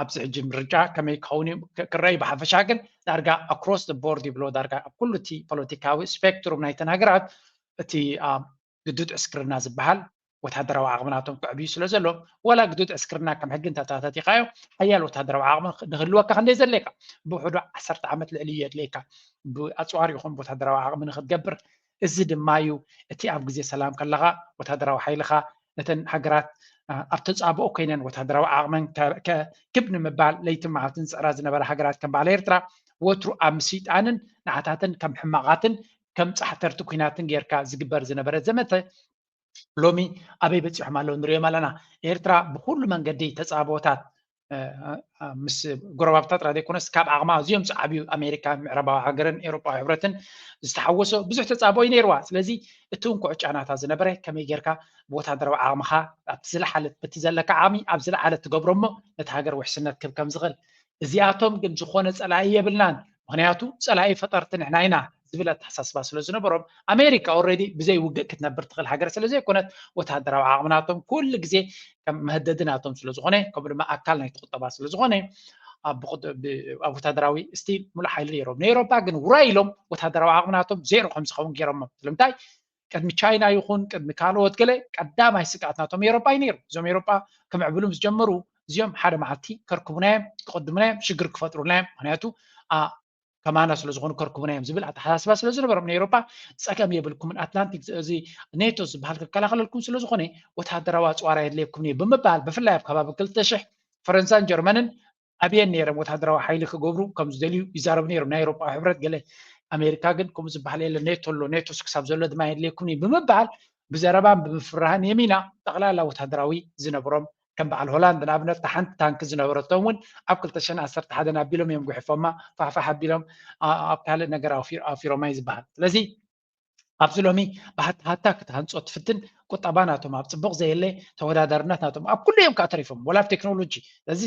ኣብዚ ሕጂ ምርጫ ከመይ ክኸውን እዩ ክረኣዩ። ብሓፈሻ ግን ዳርጋ ኣክሮስ ቦርድ ይብሎ ዳርጋ ኣብ ኩሉ እቲ ፖለቲካዊ ስፔክትሩም ናይተን ሃገራት እቲ ግዱድ ዕስክርና ዝበሃል ወታደራዊ ዓቕሚ ናቶም ክዕብዩ ስለ ዘሎ ዋላ ግዱድ ዕስክርና ከም ሕጊ እንተተታቲኻዮ ሓያል ወታደራዊ ዓቕሚ ንክህልወካ ክንደይ ዘድልየካ ብውሕዱ ዓሰርተ ዓመት ልዕሊ እዩ የድልየካ። ብኣፅዋር ይኹን ወታደራዊ ዓቕሚ ንክትገብር። እዚ ድማ እዩ እቲ ኣብ ግዜ ሰላም ከለካ ወታደራዊ ሓይልካ ነተን ሃገራት ኣብ ተፃብኦ ኮይነን ወታደራዊ ዓቕመን ክብ ንምባል ለይትን መዓልትን ዝፅዕራ ዝነበራ ሃገራት ከም በዓል ኤርትራ ወትሩ ኣብ ምስይጣንን ንዓታተን ከም ሕማቓትን ከም ፃሕተርቲ ኩናትን ጌርካ ዝግበር ዝነበረ ዘመተ ሎሚ ኣበይ በፂሖም ኣለዉ ንሪኦም ኣለና። ኤርትራ ብኩሉ መንገዲ ተፃብኦታት ምስ ጎረባብታ ጥራይ ዘይኮነስ ካብ ዓቕማ ኣዝዮም ዝዓብዩ ኣሜሪካ ምዕራባዊ ሃገርን ኤውሮጳዊ ሕብረትን ዝተሓወሶ ብዙሕ ተፃብኦ እዩ ነይርዋ። ስለዚ እቲ እንኩዕ ጫናታ ዝነበረ ከመይ ጌርካ ብወታደራዊ ዓቕምኻ ኣብቲ ዝለዓለ በቲ ዘለካ ዓቕሚ ኣብ ዝለዓለ ትገብሮ እሞ ነቲ ሃገር ውሕስነት ክህብ ከም ዝኽእል እዚኣቶም ግን ዝኾነ ፀላኢ የብልናን ምኽንያቱ ፀላኢ ፈጠርቲ ንሕና ኢና ዝብል ኣተሓሳስባ ስለ ዝነበሮም ኣሜሪካ ኦረዲ ብዘይ ውግእ ክትነብር ትኽእል ሃገር ስለ ዘይኮነት ወታደራዊ ዓቕሚ ናቶም ኩሉ ግዜ ከም መህደዲ ናቶም ስለ ዝኾነ ከምኡ ድማ ኣካል ናይቲ ቁጠባ ስለ ዝኾነ ኣብ ወታደራዊ ስቲል ሙሉእ ሓይሊ ነይሮም። ንኤውሮጳ ግን ውራይ ኢሎም ወታደራዊ ዓቕምናቶም ዜሮ ከም ዝኸውን ገይሮሞ። ስለምንታይ? ቅድሚ ቻይና ይኹን ቅድሚ ካልኦት ገለ ቀዳማይ ስግኣት ናቶም ኤውሮጳ እዩ ነይሩ። እዞም ኤውሮጳ ክምዕብሉ ምስ ጀመሩ እዚኦም ሓደ መዓልቲ ከርክቡና እዮም፣ ክቕድሙና እዮም፣ ሽግር ክፈጥሩልና እዮም። ምክንያቱ ከማና ስለ ዝኾኑ ከርክቡና እዮም ዝብል ኣተሓሳስባ ስለ ዝነበሮም ንኤውሮጳ ጸገም የብልኩምን፣ ኣትላንቲክ እዚ ኔቶ ዝበሃል ክከላኸለልኩም ስለ ዝኾነ ወታደራዊ ኣጽዋር ኣየድልየኩምን እዩ ብምባል ብፍላይ ኣብ ከባቢ ክልተ ሽሕ ፈረንሳን ጀርመንን ኣብየን ነይረን ወታደራዊ ሓይሊ ክገብሩ ከም ዝደልዩ ይዛረቡ ነይሮም። ናይ ኤውሮጳ ሕብረት ገለ ኣሜሪካ ግን ከምኡ ዝበሃል የለ ኔቶ ኣሎ፣ ኔቶስ ክሳብ ዘሎ ድማ የድልየኩም እዩ ብምባል ብዘረባን ብምፍራህን የሚና ጠቕላላ ወታደራዊ ዝነበሮም ከም በዓል ሆላንድ ንኣብነት ሓንቲ ታንኪ ዝነበረቶም እውን ኣብ ክልተ ሽሕን ዓሰርተ ሓደን ኣቢሎም እዮም ጉሒፎማ ፋሕፋሕ ኣቢሎም ኣብ ካልእ ነገር ኣውፊሮማ እዩ ዝበሃል። ስለዚ ኣብዚ ሎሚ ብሃታሃታ ክትሃንፆ ትፍትን ቁጠባ ናቶም ኣብ ፅቡቕ ዘየለ ተወዳዳርነት ናቶም ኣብ ኩሉ እዮም ከዓ ተሪፎም ወላ ኣብ ቴክኖሎጂ እዚ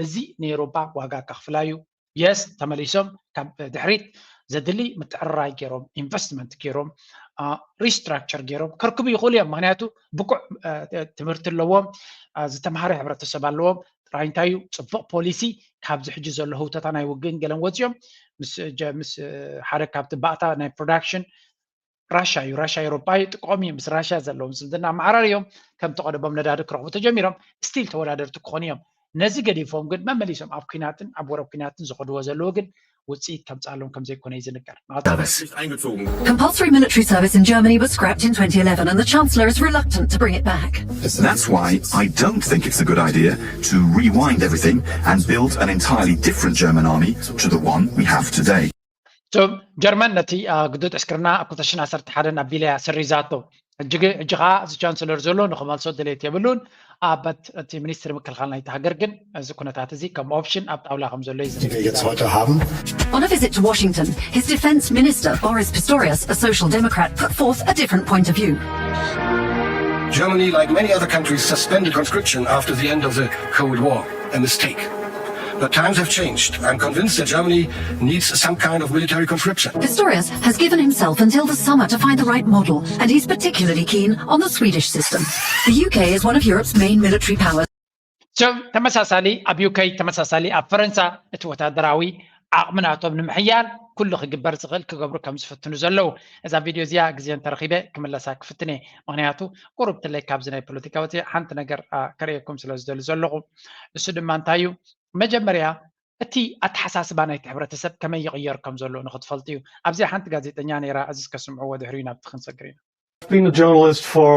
እዚ ንኤውሮፓ ዋጋ ከኽፍላ እዩ። የስ ተመሊሶም ካብ ድሕሪት ዘድሊ ምትዕርራይ ገይሮም ኢንቨስትመንት ገይሮም ሪስትራክቸር ገይሮም ከርክቡ ይኽእሉ እዮም። ምክንያቱ ብቁዕ ትምህርቲ ኣለዎም፣ ዝተምሃረ ሕብረተሰብ ኣለዎም። ጥራይ እንታይ እዩ ፅቡቕ ፖሊሲ ካብዚ ሕጂ ዘሎ ህውተታ ናይ ውግእን ገለን ወፂኦም ምስ ሓደ ካብቲ ባእታ ናይ ፕሮዳክሽን ራሻ እዩ። ራሻ ኤውሮጳ እዩ፣ ጥቆም እዩ። ምስ ራሻ ዘለዎም ዝምድና ኣመዓራርዮም ከምቲ ቀደሞም ነዳዲ ክረኽቡ ተጀሚሮም ስቲል ተወዳደርቲ ክኾኑ እዮም። ነዚ ገዲፎም ግን መመሊሶም ኣብ ኲናትን ኣብ ወረ ኲናትን ዝኸድዎ ዘለዉ ግን ውፅኢት ከምፅኣሎም ከም ዘይኮነ እዩ ዝንገር። Compulsory military service in Germany was scrapped in twenty eleven and the Chancellor is reluctant to bring it back. That's why I don't think it's a good idea to rewind everything and build an entirely different German army to the one we have today. ጀርመን ነቲ ግዱድ ዕስክርና ኣብ ክልተ ሽሕን ዓሰርተ ሓደን ኣቢላ እያ ሰሪዛቶ። ሕጂ ከዓ እዚ ቻንስለር ዘሎ ንክመልሶ ድሌት የብሉን። ኣበት እቲ ሚኒስትሪ ምክልኻል ናይቲ ሃገር ግን እዚ ኩነታት እዚ ከም ኦፕሽን ኣብ ጣውላ ከም ዘሎ እዩ። On a visit to Washington, his defense minister Boris Pistorius, a social democrat, put forth a different point of view. Germany, like many other countries, suspended conscription after the end of the Cold War. A mistake. But times have changed. I'm convinced that Germany needs some kind of military conscription. Pistorius has given himself until the summer to find the right model, and he's particularly keen on the Swedish system. The U K is one of Europe's main military powers. ተመሳሳሊ ኣብ ዩኬ ተመሳሳሊ ኣብ ፈረንሳ እቲ ወታደራዊ ዓቕሚ ናቶም ንምሕያል ኩሉ ክግበር ዝኽእል ክገብሩ ከም ዝፍትኑ ዘለዉ እዛ ቪድዮ እዚኣ ግዜ እንተረኺበ ክምለሳ ክፍትነ። ምክንያቱ ቁሩብ ትለይ ካብዚ ናይ ፖለቲካ ወፂ ሓንቲ ነገር ከርእየኩም ስለ ዝደሊ ዘለኹ። እሱ ድማ እንታይ እዩ? መጀመርያ እቲ ኣተሓሳስባ ናይቲ ሕብረተሰብ ከመይ ይቕየር ከም ዘሎ ንክትፈልጡ እዩ። ኣብዚኣ ሓንቲ ጋዜጠኛ ነይራ፣ እዚ ከስምዕዎ ድሕሪኡ ናብቲ ክንሰግር ኢና። I've been a journalist for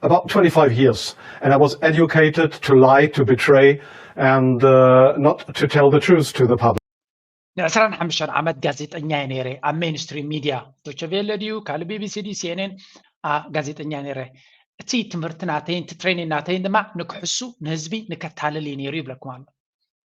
about twenty-five years, and I was educated to lie, to betray, and uh, not to tell the truth to the public. ንዕስራን ሓሙሽተን ዓመት ጋዜጠኛ እየ ነይረ ኣብ ሜንስትሪም ሚድያ ዶቸቬለ ድዩ ካልእ ቢቢሲ ድዩ ሲኤንኤን ጋዜጠኛ ነይረ። እቲ ትምህርቲ ናተይን እቲ ትሬኒን ናተይን ድማ ንክሕሱ ንህዝቢ ንከታልል እዩ ነይሩ ይብለኩም ኣሎ።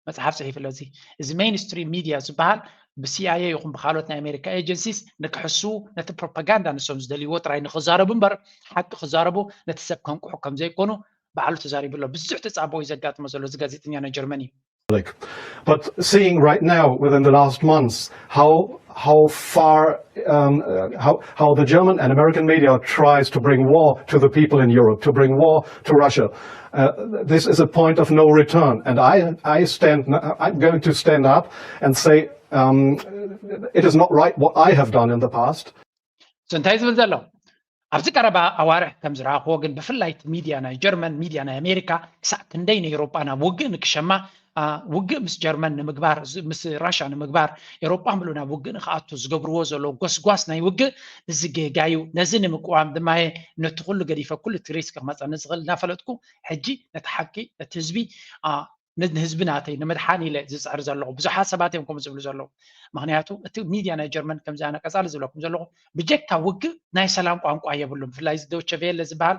መፅሓፍ ፅሒፍ ኣሎ። እዚ እዚ ሜንስትሪም ሚድያ ዝበሃል ብሲኣይኤ ይኹን ብካልኦት ናይ ኣሜሪካ ኤጀንሲስ ንክሕስዉ ነቲ ፕሮፓጋንዳ ንሶም ዝደልይዎ ጥራይ ንክዛረቡ እምበር ሓቂ ክዛረቡ ነቲ ሰብ ከንቅሑ ከም ዘይኮኑ ባዕሉ ተዛሪቡ ኣሎ። ብዙሕ ተፃብኦ እዩ ዘጋጥሞ ዘሎ እዚ ጋዜጠኛ ናይ ጀርመን እዩ። But seeing right now within the last months how how far um, uh, how, how the German and American media tries to bring war to the people in Europe, to bring war to Russia. Uh, this is a point of no return, and I, I stand, I'm going to stand up and say um, it is not right what I have done in the past. እንታይ ዝብል ዘሎ ኣብዚ ቀረባ ኣዋርሕ ከም ዝረኣኽዎ ግን ብፍላይ እቲ ሚድያ ናይ ጀርመን ሚድያ ናይ ኣሜሪካ ክሳዕ ክንደይ ንኤውሮጳ ናብ ውግእ ንክሸማ ውግእ ምስ ጀርመን ንምግባር ምስ ራሻ ንምግባር ኤውሮጳ ምሉ ናብ ውግእ ንክኣቱ ዝገብርዎ ዘለዉ ጎስጓስ ናይ ውግእ እዚ ጌጋ እዩ። ነዚ ንምቅዋም ድማ ነቲ ኩሉ ገዲፈ ኩሉ እቲ ሪስክ ክመፀኒ ዝኽእል እናፈለጥኩ ሕጂ ነቲ ሓቂ ነቲ ህዝቢ ንህዝቢ ናተይ ንምድሓን ኢለ ዝፅዕር ዘለኹ ብዙሓት ሰባት እዮም ከምኡ ዝብሉ ዘለዉ። ምክንያቱ እቲ ሚድያ ናይ ጀርመን ከምዚ ኣነ ቀፃሊ ዝብለኩም ዘለኹ ብጀካ ውግእ ናይ ሰላም ቋንቋ የብሉም። ብፍላይ እዚ ዶቸ ቬለ ዝበሃል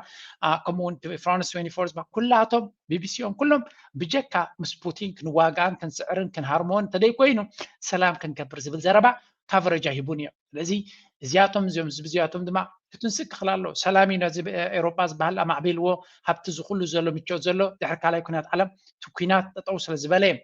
ከምኡውን ፍራንስ ትዌንቲ ፎር ዝበሃል ኩላቶም ቢቢሲ እዮም ኩሎም ብጀካ ምስ ፑቲን ክንዋጋእን ክንስዕርን ክንሃርሞን እንተደይ ኮይኑ ሰላም ክንገብር ዝብል ዘረባ ካቨረጅ ኣይህቡን እዮም። ስለዚ እዚኣቶም እዚኦም ህዝቢ እዚኣቶም ድማ ክትንስእ ክኽእል ኣለዎ። ሰላም እዩ ነዚ ኤውሮጳ ዝበሃል ኣማዕቢልዎ ሃብቲ ዝኩሉ ዘሎ ምቾት ዘሎ ድሕሪ ካልኣይ ኩናት ዓለም እቲ ኩናት ጠጠው ስለ ዝበለ እዮም።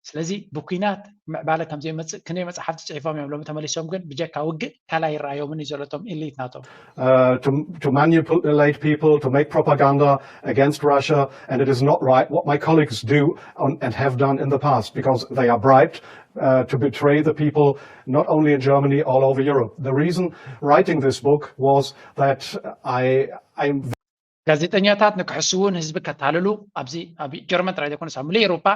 ስለዚ ብኩናት ምዕባለ ከም ዘይመፅእ ክንደይ መፅሓፍቲ ፅሒፎም እዮም። ሎሚ ተመሊሶም ግን ብጀካ ውግእ ካልእ ኣይረኣዮምን እዩ ዘሎ እቶም ኢሊት ናቶም። uh, to, to manipulate people, to make propaganda against Russia, and it is not right what my colleagues do on, and have done in the past, because they are bribed uh, to betray the people, not only in Germany, all over Europe. The reason writing this book was that I, I ጋዜጠኛታት ንክሕስዉ ንህዝቢ ከታልሉ ኣብዚ ኣብ ጀርመን ጥራይ ዘይኮነስ ኣብ ሙሉእ ኤውሮጳ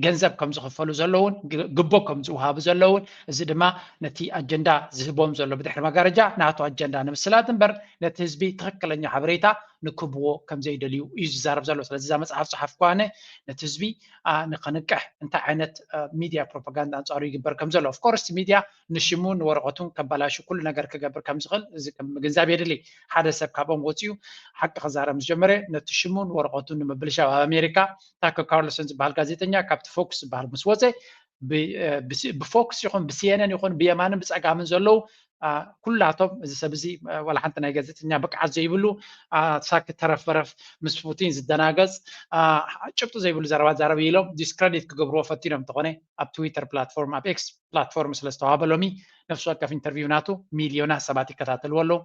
ገንዘብ ከም ዝኽፈሉ ዘለውን ግ- ግቦ ከም ዝውሃቡ ዘለውን፣ እዚ ድማ ነቲ ኣጀንዳ ዝህቦም ዘሎ ብድሕሪ መጋረጃ ናቱ ኣጀንዳ ንምስላጥ እምበር ነቲ ህዝቢ ትኽክለኛ ሓበሬታ ንክብዎ ከም ዘይደልዩ እዩ ዝዛረብ ዘሎ። ስለዚ እዛ መፅሓፍ ፀሓፍ ከዋነ ነቲ ህዝቢ ኣ፣ ንኸንቅሕ እንታይ ዓይነት ሚዲያ ፕሮፓጋንዳ ኣንፃሩ ይግበር ከም ዘሎ። ኦፍኮርስ ሚዲያ ንሽሙን ንወረቐቱን ከበላሹ ኩሉ ነገር ክገብር ከም ዝኽእል እዚ ከም ምግንዛብ የድሊ። ሓደ ሰብ ካብኦም ወፂኡ ሓቂ ክዛረብ ምስ ጀመረ ነቲ ሽሙን ወረቐቱን ንምብልሻው ኣብ ኣሜሪካ ታከር ካርልሰን ዝበሃል ጋዜጠኛ ካብቲ ፎክስ ዝበሃል ምስ ወፀ ብ- እ፣ ብሲ- ብፎክስ ይኹን ብሲኤንኤን ይኹን ብየማንን ብፀጋምን ዘለዉ ኣ፣ ኩላቶም እዚ ሰብ እዚ እ፣ ዋላ ሓንቲ ናይ ጋዜጠኛ ብቅዓት ዘይብሉ ኣ፣ ሳክ ተረፍ በረፍ ምስ ፑቲን ዝደናገፅ ኣ፣ ጭብጢ ዘይብሉ ዘረባ ዛረብ ኢሎም ዲስክረዲት ክገብርዎ ፈቲኖም እንተኾነ ኣብ ትዊተር ፕላትፎርም ኣብ ኤክስ ፕላትፎርም ስለ ዝተዋህበ ሎሚ ነፍሲ ወከፍ ኢንተርቪው ናቱ ሚልዮናት ሰባት ይከታተልዎ ኣለዉ።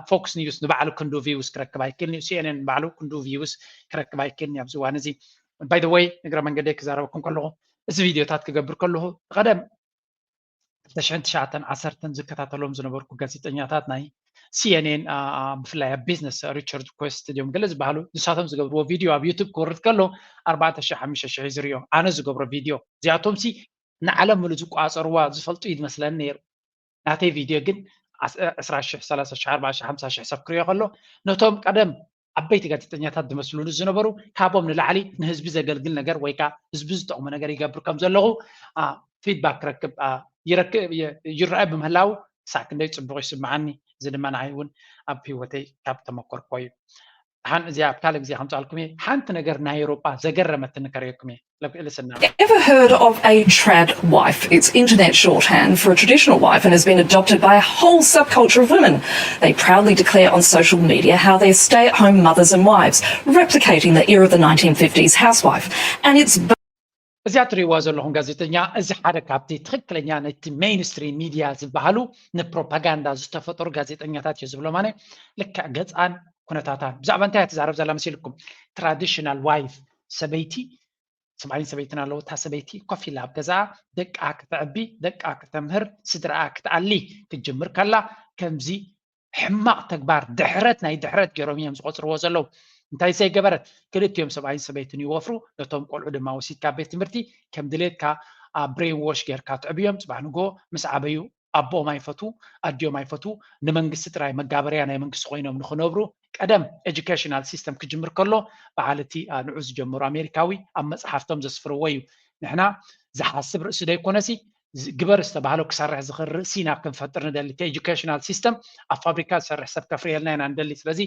ፎክስ ኒውስ ንባዕሉ ክንዱ ቪውስ ክረክብ ኣይክእልን እዩ። ሲኤንኤን ንባዕሉ ክንዱ ቪውስ ክረክብ ኣይክእልን እዩ ኣብዚ እዋን እዚ። ባይ ወይ እግረ መንገደይ ክዛረበኩም ከለኹ እዚ ቪድዮታት ክገብር ከለኹ ቀደም ክልተ ሽሕን ትሽዓተን ዓሰርተን ዝከታተሎም ዝነበርኩ ጋዜጠኛታት ናይ ሲኤንኤን ብፍላይ ኣብ ቢዝነስ ሪቻርድ ኮስት ድዮም ገለ ዝበሃሉ ንሳቶም ዝገብርዎ ቪድዮ ኣብ ዩቱብ ክወርድ ከሎ ኣርባዕተ ሽሕ ሓሙሽተ ሽሕ እዩ ዝርዮ ኣነ ዝገብሮ ቪድዮ እዚኣቶም ሲ ንዓለም ሙሉ ዝቋፀርዋ ዝፈልጡ እዩ ዝመስለኒ ነይሩ ናተይ ቪድዮ ግን ዕስራ ሽሕ ሰላሳ ሽሕ ኣርባዓ ሽሕ ሓምሳ ሽሕ ሰብ ክሪኦ ከሎ ነቶም ቀደም ዓበይቲ ጋዜጠኛታት ዝመስሉኒ ዝነበሩ ካብኦም ንላዕሊ ንህዝቢ ዘገልግል ነገር ወይ ከዓ ህዝቢ ዝጠቕሙ ነገር ይገብር ከም ዘለኹ ፊድባክ ክረክብ ይረአ ብምህላው ክሳዕ ክንደይ ፅቡቕ ይስምዓኒ። እዚ ድማ ንዓይ እውን ኣብ ህይወተይ ካብ ተመኮርኮ እዩ። ሓን እዚኣ ኣብ ካልእ ግዜ ከምፃልኩም እየ። ሓንቲ ነገር ናይ ኤውሮጳ ዘገረመትኒ ከርእየኩም እየ። Look, listen now. Ever heard of a trad wife? It's internet shorthand for a traditional wife and has been adopted by a whole subculture of women. They proudly declare on social media how they're stay at home mothers and wives, replicating the era of the nineteen fifties housewife. And it's እዚኣ ትርእይዋ ዘለኹም ጋዜጠኛ እዚ ሓደ ካብቲ ትኽክለኛ ነቲ ሜይንስትሪም ሚድያ ዝበሃሉ ንፕሮፓጋንዳ ዝተፈጠሩ ጋዜጠኛታት እዮ ዝብሎም ኣነ። ልክዕ ገፃን ኩነታታን ብዛዕባ እንታይ እያ ትዛረብ ዘላ መሲልኩም? ትራዲሽናል ዋይፍ ሰበይቲ ሰብኣይን ሰበይትን ኣለዎ። እታ ሰበይቲ ኮፍ ኢላ ኣብ ገዛኣ ደቃ ክተዕቢ፣ ደቃ ክተምህር፣ ስድራኣ ክትኣሊ ክትጅምር ከላ ከምዚ ሕማቕ ተግባር ድሕረት ናይ ድሕረት ገይሮም እዮም ዝቆፅርዎ ዘለዉ። እንታይ ዘይገበረት ክልቲኦም ሰብኣይን ሰበይትን ይወፍሩ። ነቶም ቆልዑ ድማ ወሲድካ ቤት ትምህርቲ ከም ድሌትካ ብሬን ዎሽ ጌርካ ትዕብዮም። ፅባሕ ንግሆ ምስ ዓበዩ ኣቦኦም ኣይፈትዉ ኣዲኦም ኣይፈትዉ ንመንግስቲ ጥራይ መጋበርያ ናይ መንግስቲ ኮይኖም ንክነብሩ ቀደም ኤጁኬሽናል ሲስተም ክጅምር ከሎ በዓል እቲ ንዑ ዝጀመሩ ኣሜሪካዊ ኣብ መፅሓፍቶም ዘስፍርዎ እዩ። ንሕና ዝሓስብ ርእሲ ዘይኮነሲ ግበር ዝተባህሎ ክሰርሕ ዝኽእል ርእሲ ኢና ክንፈጥር ንደሊ። እቲ ኤጁኬሽናል ሲስተም ኣብ ፋብሪካ ዝሰርሕ ሰብ ከፍርየልና ኢና ንደሊ። ስለዚ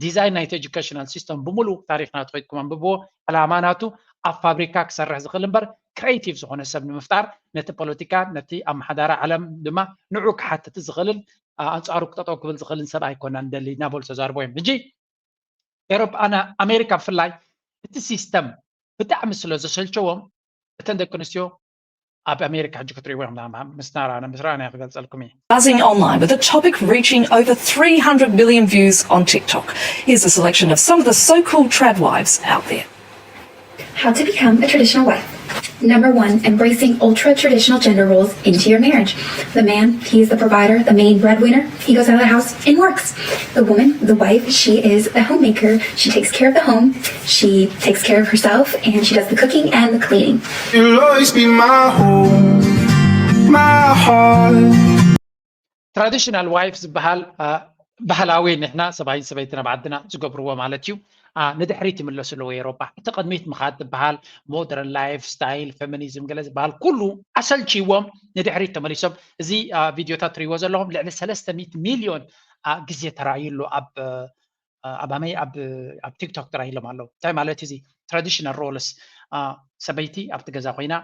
ዲዛይን ናይቲ ኤጁኬሽናል ሲስተም ብምሉእ ታሪክ ናቱ ከይድኩም ኣንብብዎ። ዕላማ ናቱ ኣብ ፋብሪካ ክሰርሕ ዝኽእል እምበር ክሬቲቭ ዝኾነ ሰብ ንምፍጣር ነቲ ፖለቲካ ነቲ ኣመሓዳሪ ዓለም ድማ ንዑ ክሓትት ዝኽእልን ኣንፃሩ ክጠጠው ክብል ዝኽእልን ሰብ ኣይኮና ንደሊ እናበሉ ተዛርቦ እዮም። ሕጂ ኤሮፓ ኣሜሪካ ብፍላይ እቲ ሲስተም ብጣዕሚ ስለ ዘሰልቸዎም እተን ደቂ ኣንስትዮ ኣብ ኣሜሪካ ሕጂ ክትሪእዎ ምስ ናራ ምስ ረኣና ክገልፀልኩም እዩ። Buzzing online with a topic reaching over three hundred million views on TikTok. Here's a selection of some of the so-called trad wives out there. How to become a traditional wife. Number one, embracing ultra traditional gender roles into your marriage. The man, he is the provider, the main breadwinner. He goes out of the house and works. The woman, the wife, she is the homemaker. She takes care of the home. She takes care of herself and she does the cooking and the cleaning. You'll always be my home, my heart. ትራዲሽናል ዋይፍ ዝበሃል ባህላዊ ንሕና ሰብኣይን ሰበይትን ኣብ ዓድና ዝገብርዎ ማለት እዩ። ንድሕሪት ይምለሱ ኣለዎ ኤሮፓ እቲ ቅድሚት ምኻድ ዝበሃል ሞደርን ላይፍ ስታይል ፌሚኒዝም ገለ ዝበሃል ኩሉ ኣሰልችዎም ንድሕሪት ተመሊሶም። እዚ ቪድዮታት ትሪእዎ ዘለኹም ልዕሊ ሰለስተ ሚእቲ ሚልዮን ግዜ ተራእዩ ኣሎ ኣብ ኣብ ኣመይ ኣብ ኣብ ቲክቶክ ተራእዩ ኣሎ ኣለዉ። እንታይ ማለት እዚ ትራዲሽናል ሮልስ ሰበይቲ ኣብቲ ገዛ ኮይና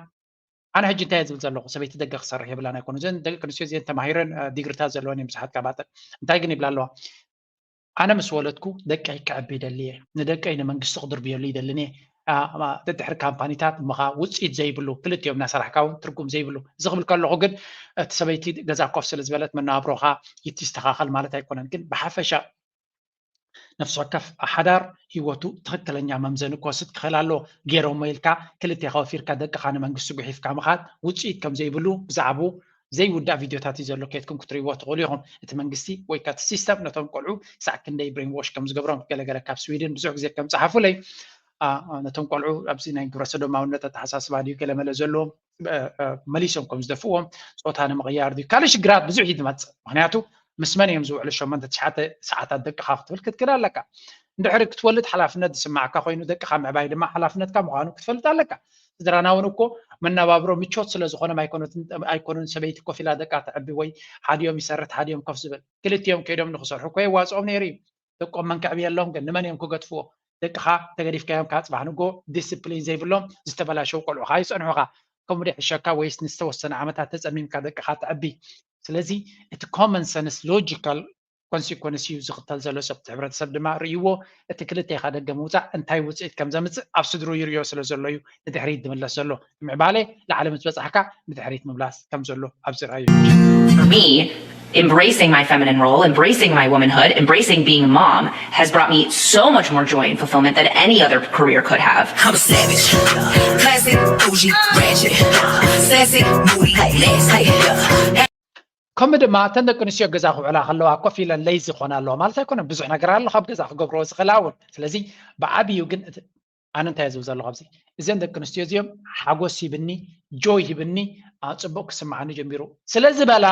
ኣነ ሕጂ እንታይ ዝብል ዘለኹ ሰበይቲ ደገ ክሰርሕ የብላን ኣይኮኑ እዘን ደቂ ኣንስትዮ እዚአን ተማሂረን ዲግሪታት ዘለወን እዮም ብዙሓት ካባተን እንታይ ግን ይብላ ኣለዋ ኣነ ምስ ወለድኩ ደቀይ ክዕቢ ይደሊ እየ ንደቀይ ንመንግስቲ ክድርብየሉ ይደልን እየ ደድሕሪ ካምፓኒታት ምኻ ውፅኢት ዘይብሉ፣ ክልቲኦም እናሰራሕካ እውን ትርጉም ዘይብሉ። እዚ ክብል ከለኹ ግን እቲ ሰበይቲ ገዛ ኮፍ ስለ ዝበለት መነባብሮኻ ይትስተኻኸል ማለት ኣይኮነን። ግን ብሓፈሻ ነፍሲ ወከፍ ሓዳር ህይወቱ ትኽክለኛ መምዘኒ ክወስድ ክኽእል ኣለዎ። ገይሮሞ ኢልካ ክልቴኻ ወፊርካ ደቅኻ ንመንግስቲ ጉሒፍካ ምኻድ ውፅኢት ከም ዘይብሉ ብዛዕባኡ ዘይውዳእ ቪድዮታት እዩ ዘሎ። ከድኩም ክትርእይዎ ትኽእሉ ኢኹም። እቲ መንግስቲ ወይ ከቲ ሲስተም ነቶም ቆልዑ ክሳዕ ክንደይ ብሬን ዎሽ ከም ዝገብሮም፣ ገለገለ ካብ ስዊድን ብዙሕ ግዜ ከም ጸሓፉለይ፣ ነቶም ቆልዑ ኣብዚ ናይ ግብረ ሰዶማውነት ኣተሓሳስባ ድዩ ገለመለ ዘለዎም መሊሶም ከም ዝደፍዎም፣ ጾታ ንምቕያር ድዩ ካልእ ሽግራት ብዙሕ እዩ ዝመጽእ። ምክንያቱ ምስ መን እዮም ዝውዕሉ ሸሞንተ ትሽዓተ ሰዓታት ደቅኻ ክትብል ክትክእል ኣለካ። እንድሕሪ ክትወልድ ሓላፍነት ዝስማዕካ ኮይኑ ደቅኻ ምዕባይ ድማ ሓላፍነትካ ምዃኑ ክትፈልጥ ኣለካ። ስድራና እውን እኮ መነባብሮ ምቾት ስለ ዝኾነ ኣይኮኑን ሰበይቲ ኮፍ ኢላ ደቃ ተዕቢ ወይ ሓዲኦም ይሰርሕ ሓዲኦም ኮፍ ዝብል። ክልቲኦም ከይዶም ንክሰርሑ እኮ የዋፅኦም ነይሩ እዩ። ደቆም መን ከዕብየሎም ግን ንመን እዮም ክገድፍዎ? ደቅኻ ተገዲፍካዮም ካብ ፅባሕ ንጎ ዲስፕሊን ዘይብሎም ዝተበላሸው ቆልዑኻ ይፀንሑኻ። ከምኡ ዶ ይሕሸካ ወይስ ንዝተወሰነ ዓመታት ተፀሚምካ ደቅኻ ተዕቢ? ስለዚ እቲ ኮመን ሰንስ ሎጂካል ኮንሲኮንስ እዩ ዝኽተል ዘሎ። ሰብቲ ሕብረተሰብ ድማ ርእይዎ እቲ ክልቴኻ ደገ ምውፃእ እንታይ ውፅኢት ከም ዘምፅእ ኣብ ስድሩ ይርእዮ ስለ ዘሎ እዩ ንድሕሪት ዝምለስ ዘሎ። ምዕባለ ላዕሊ ምስ በፃሕካ ንድሕሪት ምምላስ ከም ዘሎ ኣብዚ ርኣዩ። For me, embracing my feminine role, embracing my womanhood, embracing being a mom has brought me so much more joy and fulfillment than any other career could have. I'm a savage, classy, bougie, ratchet, sassy, moody, nasty. ከምኡ ድማ እተን ደቂ ኣንስትዮ ገዛ ክውዕላ ከለዋ ኮፍ ኢለን ለይዚ ክኾና ኣለዋ ማለት ኣይኮነን። ብዙሕ ነገር ኣሎ ካብ ገዛ ክገብርዎ ዝኽእላ እውን። ስለዚ ብዓብዩ ግን ኣነ እንታይ ዝብል ዘለኹ ኣብዚ እዘን ደቂ ኣንስትዮ እዚኦም ሓጎስ ሂብኒ፣ ጆይ ሂብኒ፣ ፅቡቅ ክስምዓኒ ጀሚሩ ስለ ዝበላ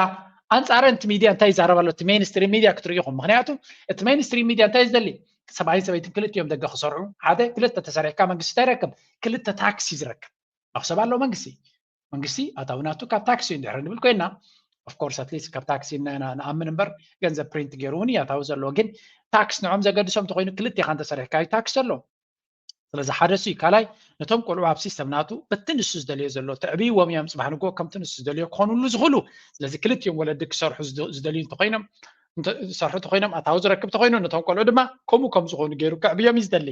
ኣንፃረን እቲ ሚድያ እንታይ ይዛረብ ኣሎ? እቲ ሜንስትሪም ሚድያ ክትርኢ ኢኹም። ምክንያቱ እቲ ሜንስትሪም ሚድያ እንታይ ዝደሊ? ሰብኣይን ሰበይትን ክልቲኦም ደገ ክሰርሑ ሓደ ክልተ ተሰሪሕካ መንግስቲ እንታይ ይረክብ? ክልተ ታክሲ ዝረክብ መክሰብ ኣለዎ መንግስቲ። መንግስቲ ኣታዊ ናቱ ካብ ታክሲ እዩ እንድሕር ንብል ኮይና ኦፍኮርስ ኣትሊስት ካብ ታክሲ ንኣምን እምበር ገንዘብ ፕሪንት ገይሩ እውን እዩ ኣታዊ ዘለዎ። ግን ታክስ ንዖም ዘገድሶም እንተኮይኑ ክልቴኻ እንተሰሪሕካ እዩ ታክስ ዘሎ። ስለዚ ሓደ እሱ እዩ። ካልኣይ ነቶም ቆልዑ ኣብ ሲስተም ናቱ በቲ ንሱ ዝደልዮ ዘሎ ተዕብይዎም እዮም። ፅባሕ ንጎ ከምቲ ንሱ ዝደልዮ ክኾኑሉ ዝኽእሉ። ስለዚ ክልቲኦም ወለዲ ክሰርሑ ዝደልዩ እንተኮይኖም ዝሰርሑ ተኮይኖም ኣታዊ ዝረክብ ተኮይኑ ነቶም ቆልዑ ድማ ከምኡ ከም ዝኾኑ ገይሩ ከዕብዮም እዩ ዝደሊ።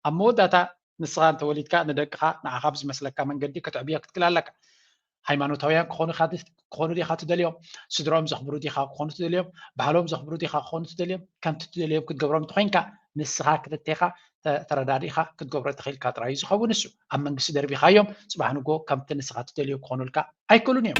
ኣብ መወዳእታ ንስኻ እንተወሊድካ ንደቅኻ ንዓኻ ብዝመስለካ መንገዲ ከተዕብዮ ክትክእል ኣለካ። ሃይማኖታውያን ክኾኑ ዲኻ ትደልዮም? ስድራኦም ዘኽብሩ ዲኻ ክኾኑ ትደልዮም? ባህሎም ዘኽብሩ ዲኻ ክኾኑ ትደልዮም? ከምቲ ትደልዮም ክትገብሮም እንተኾይንካ ንስኻ ክልቴኻ ተረዳዲእኻ ክትገብሮ ተኽኢልካ ጥራይ እዩ ዝኸውን። ንሱ ኣብ መንግስቲ ደርቢኻዮም ጽባሕ ንጎ ከምቲ ንስኻ ትደልዮ ክኾኑልካ ኣይክእሉን እዮም።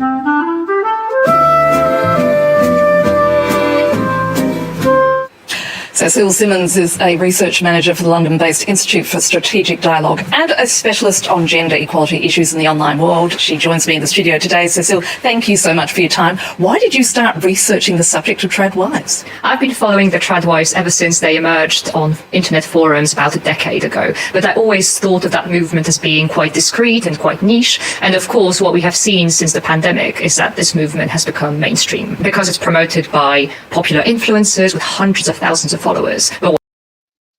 Cecile Simmons is a research manager for the London based Institute for Strategic Dialogue and a specialist on gender equality issues in the online world. She joins me in the studio today. Cecile, thank you so much for your time. Why did you start researching the subject of trad wives? I've been following the trad wives ever since they emerged on internet forums about a decade ago, but I always thought of that movement as being quite discreet and quite niche. And of course, what we have seen since the pandemic is that this movement has become mainstream because it's promoted by popular influencers with hundreds of thousands of followers. But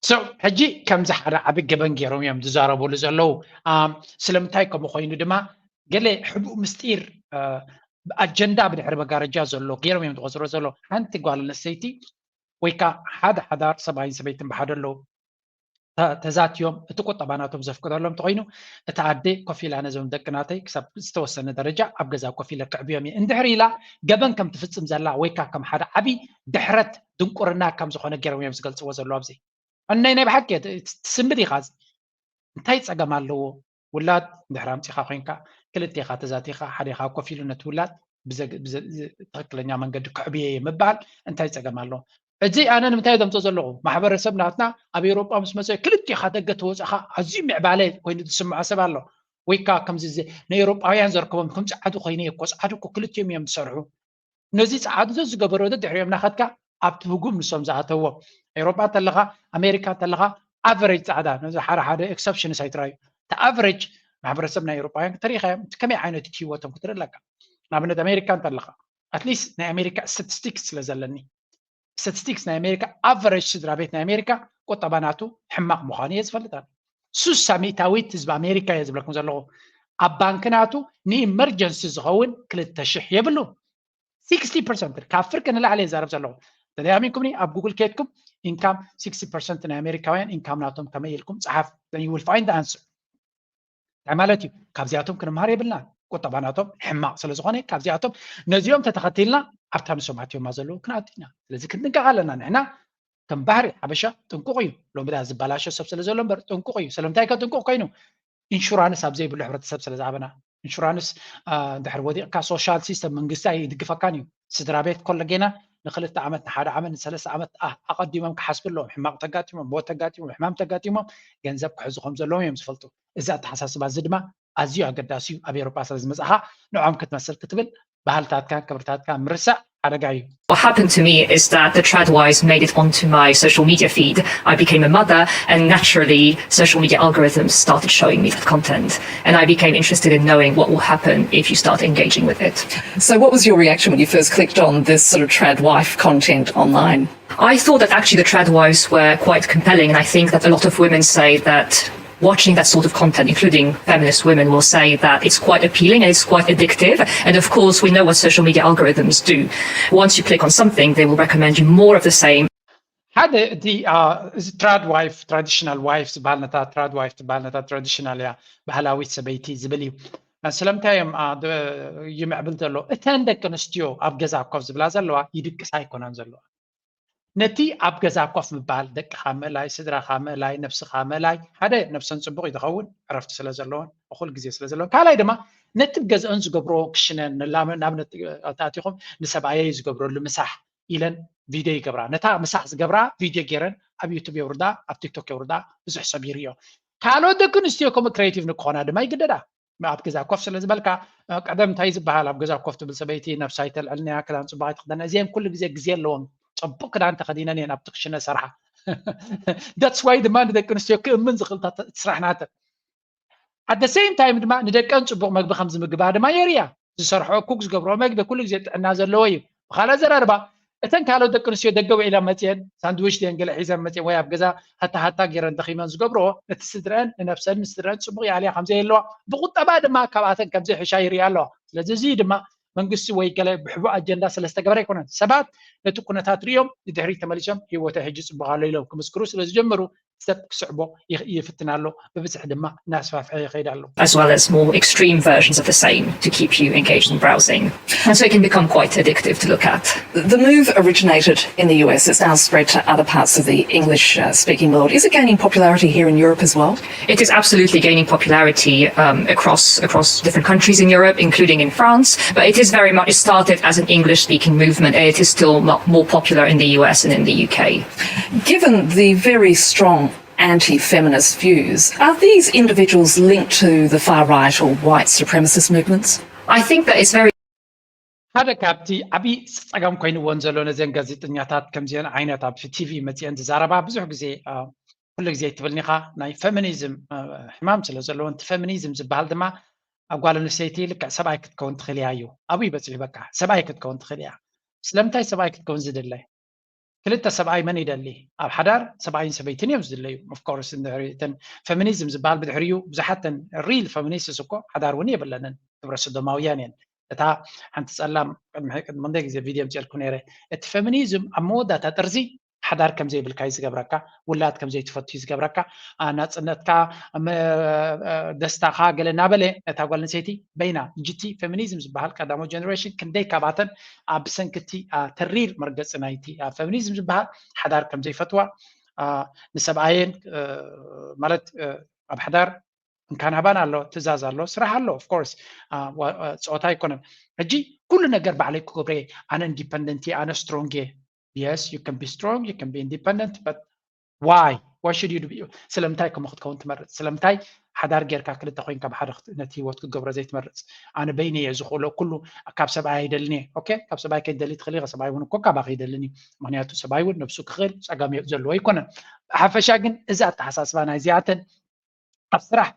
So ሕጂ ከምዚ ሓደ ዓቢ ገበን ገይሮም እዮም ዝዛረበሉ ዘለዉ። ስለምንታይ ከምኡ ኮይኑ ድማ ገለ ሕቡእ ምስጢር ኣጀንዳ ብድሕሪ መጋረጃ ዘሎ ገይሮም እዮም ዝቆፅሮ ዘሎ። ሓንቲ ጓል ኣንስተይቲ ወይ ከዓ ሓደ ሓዳር ሰብኣይን ሰበይትን ብሓደ ኣለዉ ተዛትዮም እቲ ቁጠባ ናቶም ዘፍቅደሎም እንተኮይኑ እታ ኣደ ኮፍ ኢላ ነዞም ደቂ ናተይ ክሳብ ዝተወሰነ ደረጃ ኣብ ገዛ ኮፍ ኢለ ክዕብዮም እየ እንድሕር ኢላ ገበን ከም ትፍፅም ዘላ ወይ ከዓ ከም ሓደ ዓብይ ድሕረት ድንቁርና ከም ዝኾነ ገይሮም እዮም ዝገልፅዎ ዘለዉ ኣብዚ። እነይ ናይ ብሓቂ ትስንብድ ኢኻ። እንታይ ፀገም ኣለዎ? ውላድ እንድሕር ኣምፂኻ ኮይንካ ክልቴኻ ተዛቲኻ ሓዴኻ ኮፍ ኢሉ ነቲ ውላድ ትኽክለኛ መንገዲ ክዕብየ እየ ምባል እንታይ ፀገም ኣለዎ? እዚ ኣነ ንምንታይ ዘምፅኦ ዘለኹ ማሕበረሰብ ናትና ኣብ ኤውሮጳ ምስ መፀ ክልቴኻ ደገ ተወፅእኻ ኣዝዩ ምዕባለ ኮይኑ ዝስምዖ ሰብ ኣሎ። ወይ ከዓ ከምዚ ንኤውሮጳውያን ዘርከቦም ከም ፀዓዱ ኮይነ እኮ ፀዓዱ እኮ ክልቲኦም እዮም ዝሰርሑ። ነዚ ጸዓዱ ዘዝገበሮ ደድሕሪኦም እናኸድካ ኣብቲ ህጉም ንሶም ዝኣተዎ ኤውሮጳ እንተለኻ ኣሜሪካ እንተለኻ ኣቨሬጅ ጻዕዳ ነዚ ሓደ ሓደ ኤክሰፕሽንስ ኣይትራዩ እቲ ኣቨሬጅ ማሕበረሰብ ናይ ኤውሮጳውያን ክትርኢ ኢኻ እቲ ከመይ ዓይነት እቲ ህይወቶም ክትርኢ ኣለካ ንኣብነት ኣሜሪካ እንተለኻ ኣትሊስት ናይ ኣሜሪካ ስታቲስቲክስ ስለ ዘለኒ ስታቲስቲክስ ናይ ኣሜሪካ ኣቨሬጅ ስድራ ቤት ናይ ኣሜሪካ ቁጠባ ናቱ ሕማቕ ምዃኑ እየ ዝፈልጥ ኣነ ሱሳ ሚእታዊት ህዝቢ ኣሜሪካ እየ ዝብለኩም ዘለኹ ኣብ ባንክ ናቱ ንኢመርጀንሲ ዝኸውን ክልተ ሽሕ የብሉን ስክስቲ ፐርሰንት ካብ ፍርቂ ንላዕሊ ይዛረብ ዘለኹ ተደያሚንኩምኒ ኣብ ጉግል ከድኩም ኢንካም ስክስቲ ፐርሰንት ናይ ኣሜሪካውያን ኢንካም ናቶም ከመይ ኢልኩም ፀሓፍ you will find the answer እንታይ ማለት እዩ? ካብዚኣቶም ክንምሃር የብልና። ቁጠባ ናቶም ሕማቕ ስለ ዝኾነ ካብዚኣቶም ነዚኦም ተተኸቲልና ኣብታ ንሶም ኣትዮማ ዘለዉ ክንኣቱ ኢና። ስለዚ ክንጥንቀቕ ኣለና። ንሕና ከም ባህሪ ሓበሻ ጥንቁቕ እዩ። ሎሚ ዳ ዝበላሸ ሰብ ስለ ዘሎ እምበር ጥንቁቕ እዩ። ስለምንታይ ከ ጥንቁቕ ኮይኑ? ኢንሹራንስ ኣብ ዘይብሉ ሕብረተሰብ ስለ ዝዓበና። ኢንሹራንስ ድሕሪ ወዲቕካ ሶሻል ሲስተም መንግስቲ ኣይድግፈካን እዩ። ስድራ ቤት ከሎ ጌና ንክልተ ዓመት ንሓደ ዓመት ንሰለስተ ዓመት ኣቐዲሞም ክሓስቡ ኣለዎም። ሕማቕ ተጋጢሞም፣ ሞት ተጋጢሞም፣ ሕማም ተጋጢሞም ገንዘብ ክሕዙ ከም ዘለዎም እዮም ዝፈልጡ። እዚ ኣተሓሳስባ እዚ ድማ ኣዝዩ ኣገዳሲ እዩ። ኣብ ኤውሮጳ ስለ ዝመጻኻ ንዖም ክትመስል ክትብል ባህልታትካን ክብርታትካን ምርሳዕ ሓደጋ እዩ። What happened to me is that the Tradwives made it onto my social media feed. I became a mother, and naturally, social media algorithms started showing me that content. And I became interested in knowing what will happen if you start engaging with it. So, what was your reaction when you first clicked on this sort of Tradwife content online? I thought that actually the Tradwives were quite compelling, and I think that a lot of women say that watching that sort of content, including feminist women, will say that it's quite appealing and it's quite addictive. And of course, we know what social media algorithms do. Once you click on something, they will recommend you more of the same. ሓደ እቲ እዚ ትራድ ዋይፍ ትራዲሽናል ዋይፍ ዝበሃል ነታ ትራድ ዋይፍ ትበሃል ነታ ትራዲሽናል እያ ባህላዊት ሰበይቲ ዝብል እዩ። ስለምንታይ እዮም ይምዕብል ዘሎ? እተን ደቂ ኣንስትዮ ኣብ ገዛ ኮፍ ዝብላ ዘለዋ ይድቅሳ ኣይኮናን ዘለዋ። ነቲ ኣብ ገዛ ኮፍ ምባል ደቅኻ ምእላይ፣ ስድራኻ ምእላይ፣ ነብስኻ ምእላይ፣ ሓደ ነብሰን ጽቡቕ እዩ ዝኸውን ዕረፍቲ ስለ ዘለዎን እኹል ግዜ ስለ ዘለዎን፣ ካልኣይ ድማ ነቲ ገዝአን ዝገብሮ ክሽነን ንኣብነት ተኣቲኹም ንሰብኣየይ ዝገብረሉ ምሳሕ ኢለን ቪድዮ ይገብራ። ነታ ምሳሕ ዝገብራ ቪድዮ ገይረን ኣብ ዩቱብ የውርዳ፣ ኣብ ቲክቶክ የውርዳ፣ ብዙሕ ሰብ ይርእዮ። ካልኦት ደቂ ኣንስትዮ ከምኡ ክሬቲቭ ንክኾና ድማ ይግደዳ። ኣብ ገዛ ኮፍ ስለ ዝበልካ ቀደም እንታይ ዝበሃል ኣብ ገዛ ኮፍ ትብል ሰበይቲ ነብሳ ይተልዕልንያ ክዳን ፅቡቅ ኣይትክደን እዚአን ኩሉ ግዜ ግዜ ኣለዎም። ፅቡቅ ክዳን ተከዲነን እየን ኣብቲ ክሽነ ሰርሓ። That's why ድማ ንደቂ ኣንስትዮ ክእምን ዝክእል ስራሕ ናተን። At the same time ድማ ንደቀን ፅቡቅ መግቢ ከም ዝምግባ ድማ የርእያ። ዝሰርሖ ኩክ ዝገብሮ መግቢ ኩሉ ግዜ ጥዕና ዘለዎ እዩ። ብካልእ ኣዘራርባ እተን ካልኦት ደቂ ኣንስትዮ ደገ ውዒላ መፅየን ሳንድዊች ድየን ገለ ሒዘን መፅየን ወይ ኣብ ገዛ ሃታ ሃታ ገይረን ደኺመን ዝገብርኦ ነቲ ስድረአን ንነብሰን ንስድረአን ፅቡቅ ይኣልያ ከም ዘየለዋ ብቁጠባ ድማ ካብኣተን ከም ዘይሕሻ ይሪኣ ኣለዋ። ስለዚ እዚ ድማ መንግስቲ ወይ ገለ ብሕቡእ ኣጀንዳ ስለ ዝተገበረ ኣይኮነን። ሰባት ነቲ ኩነታት ሪኦም ንድሕሪት ተመሊሶም ህይወተይ ሕጂ ፅቡቅ ኣሎ ኢሎም ክምስክሩ ስለ ዝጀመሩ ሰብ ክስዕቦ ይፍትን ኣሎ። ብብዝሒ ድማ እናስፋፍሐ ይኸይድ ኣሎ። As well as more extreme versions of the same to keep you engaged in browsing. And so it can become quite addictive to look at. The move originated in the U S. It's now spread to other parts of the English uh, speaking world. Is it gaining popularity here in Europe as well? It is absolutely gaining popularity um, across across different countries in Europe, including in France. But it is very much it started as an English-speaking movement, and it is still more popular in the U S and in the U K. Given the very strong anti-feminist views, are these individuals linked to the far right or white supremacist movements? I think that it's very ሓደ ካብቲ ዓብዪ ፀገም ኮይንዎን ዘሎ ነዘን ጋዜጠኛታት ከምዚአን ዓይነት ኣብ ቲቪ መፂአን ዝዛረባ ብዙሕ ግዜ ኩሉ ግዜ ትብልኒኻ ናይ ፌሚኒዝም ሕማም ስለ ዘለዎን እቲ ፌሚኒዝም ዝበሃል ድማ ኣብ ጓል ኣንስተይቲ ልክዕ ሰብኣይ ክትከውን ትኽእል እያ እዩ ኣብኡ ይበፅሑ በቃ ሰብኣይ ክትከውን ትኽእል እያ ስለምንታይ ሰብኣይ ክትከውን ዝድለ ክልተ ሰብኣይ መን ይደሊ ኣብ ሓዳር ሰብኣይን ሰበይትን እዮም ዝድለዩ of course እንድሕሪ እተን ፌሚኒዝም ዝበሃል ብድሕሪኡ ብዙሓተን real feminists እኮ ሓዳር እውን የብለንን ግብረ ሰዶማውያን እየን እታ ሓንቲ ፀላም ቅድሚ ቅድሚ ክንደይ ግዜ ቪድዮ ምፅኤልኩ ነይረ እቲ ፌሚኒዝም ኣብ መወዳእታ ጥርዚ ሓዳር ከም ዘይብልካ እዩ ዝገብረካ ውላድ ከም ዘይትፈቱ እዩ ዝገብረካ ናፅነትካ ደስታኻ ገለ እናበለ ነታ ጓል ኣንስተይቲ በይና ሕጂ እቲ ፌሚኒዝም ዝበሃል ቀዳሞ ጀነሬሽን ክንደይ ካብኣተን ኣብ ብሰንኪ እቲ ተሪር መርገፂ ናይቲ ፌሚኒዝም ዝበሃል ሓዳር ከም ዘይፈትዋ ንሰብኣየን ማለት ኣብ ሓዳር እንካን ሃባን ኣሎ ትእዛዝ ኣሎ ስራሕ ኣሎ of course ፆታ ኣይኮነን ሕጂ ኩሉ ነገር ባዕለይ ክገብረ ኣነ ኢንዲፐንደንት ኣነ ስትሮንግ yes you can be strong you can be independent but why why should you do ስለምንታይ ከምኡ ክትከውን ትመርፅ ስለምንታይ ሓዳር ጌርካ ክልተ ኮይንካ ብሓደ ነቲ ህይወት ክትገብሮ ዘይትመርፅ ኣነ በይነ እየ ዝኽእሎ ኩሉ ካብ ሰብኣይ ኣይደልን እየ ኦኬ ካብ ሰብኣይ ከይደሊ ትኽእል ኢኻ ሰብኣይ እውን እኮ ካባኺ ይደልን እዩ ምክንያቱ ሰብኣይ እውን ነብሱ ክኽእል ፀገም ዘለዎ ኣይኮነን ብሓፈሻ ግን እዚ ኣተሓሳስባ ናይዚኣተን ኣብ ስራሕ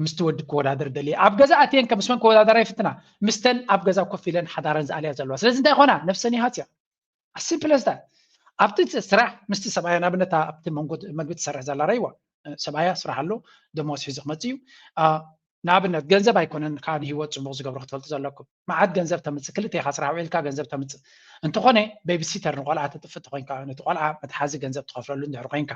ምስቲ ወዲ ክወዳደር ደልየ ኣብ ገዛ ኣትየን ከምስመን ክወዳደራ ይፍትና ምስተን ኣብ ገዛ ኮፍ ኢለን ሓዳረን ዝኣልያ ዘለዋ ስለዚ እንታይ ይኾና ነብሰን ይሃፅያ ኣሲምፕል ስታ ኣብቲ ስራሕ ምስቲ ሰብኣያ ንኣብነት ኣብቲ መንጎ መግቢ ትሰርሕ ዘላ ረይዋ ሰብኣያ ስራሕ ኣሎ ደሞዝ ሒዙ ክመፅእ እዩ ንኣብነት ገንዘብ ኣይኮነን ከዓ ንህይወት ፅቡቕ ዝገብሮ ክትፈልጡ ዘለኩም። መዓት ገንዘብ ተምፅእ፣ ክልተ ኢኻ ስራሕ ውዒልካ ገንዘብ ተምፅእ። እንተኾነ ቤቢሲተር ንቆልዓ ተጥፍእ ተኾይንካ፣ ነቲ ቆልዓ መትሓዚ ገንዘብ ትኸፍለሉ እንድሕር ኮይንካ፣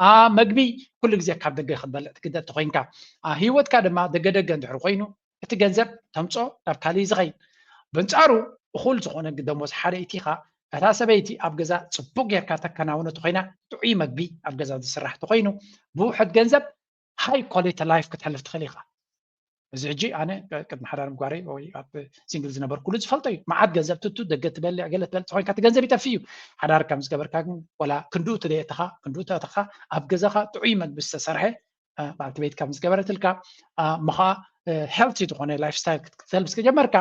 አ፣ መግቢ ኩሉ ግዜ ካብ ደገ ክትበልዕ ትግደድ ተኾይንካ፣ አ፣ ህይወትካ ድማ ደገ ደገ እንድሕር ኮይኑ እቲ ገንዘብ ተምፅኦ ናብ ካሊእ ዝኸይድ። በንፃሩ እኹል ዝኾነ ደሞዝ ሓደ ኢቲኻ እታ ሰበይቲ ኣብ ገዛ ፅቡቅ ጌርካ ተከናውኖ ተኮይና ጥዑይ መግቢ ኣብ ገዛ ዝስራሕ ተኮይኑ ብውሕድ ገንዘብ ሃይ ኳሊቲ ላይፍ ክትሕልፍ ትኽእል ኢኻ። እዚ ሕጂ ኣነ ቅድሚ ሓዳር ምግባረይ ወይ ኣብ ሲንግል ዝነበርኩሉ ዝፈልጦ እዩ። መዓት ገንዘብ ትቱ ደገ ትበልዕ ገለ ትበልዕ ተኮይንካ እቲ ገንዘብ ይጠፍእ እዩ። ሓዳር ከም ዝገበርካ ግን ወላ ክንድኡ ትደየተኻ ክንድኡ ተእተኻ ኣብ ገዛኻ ጥዑይ መግቢ ዝተሰርሐ በዓልቲ ቤት ከም ዝገበረትልካ ምኻ ሄልቲ ዝኾነ ላይፍ ስታይል ክትክተል ምስ ከጀመርካ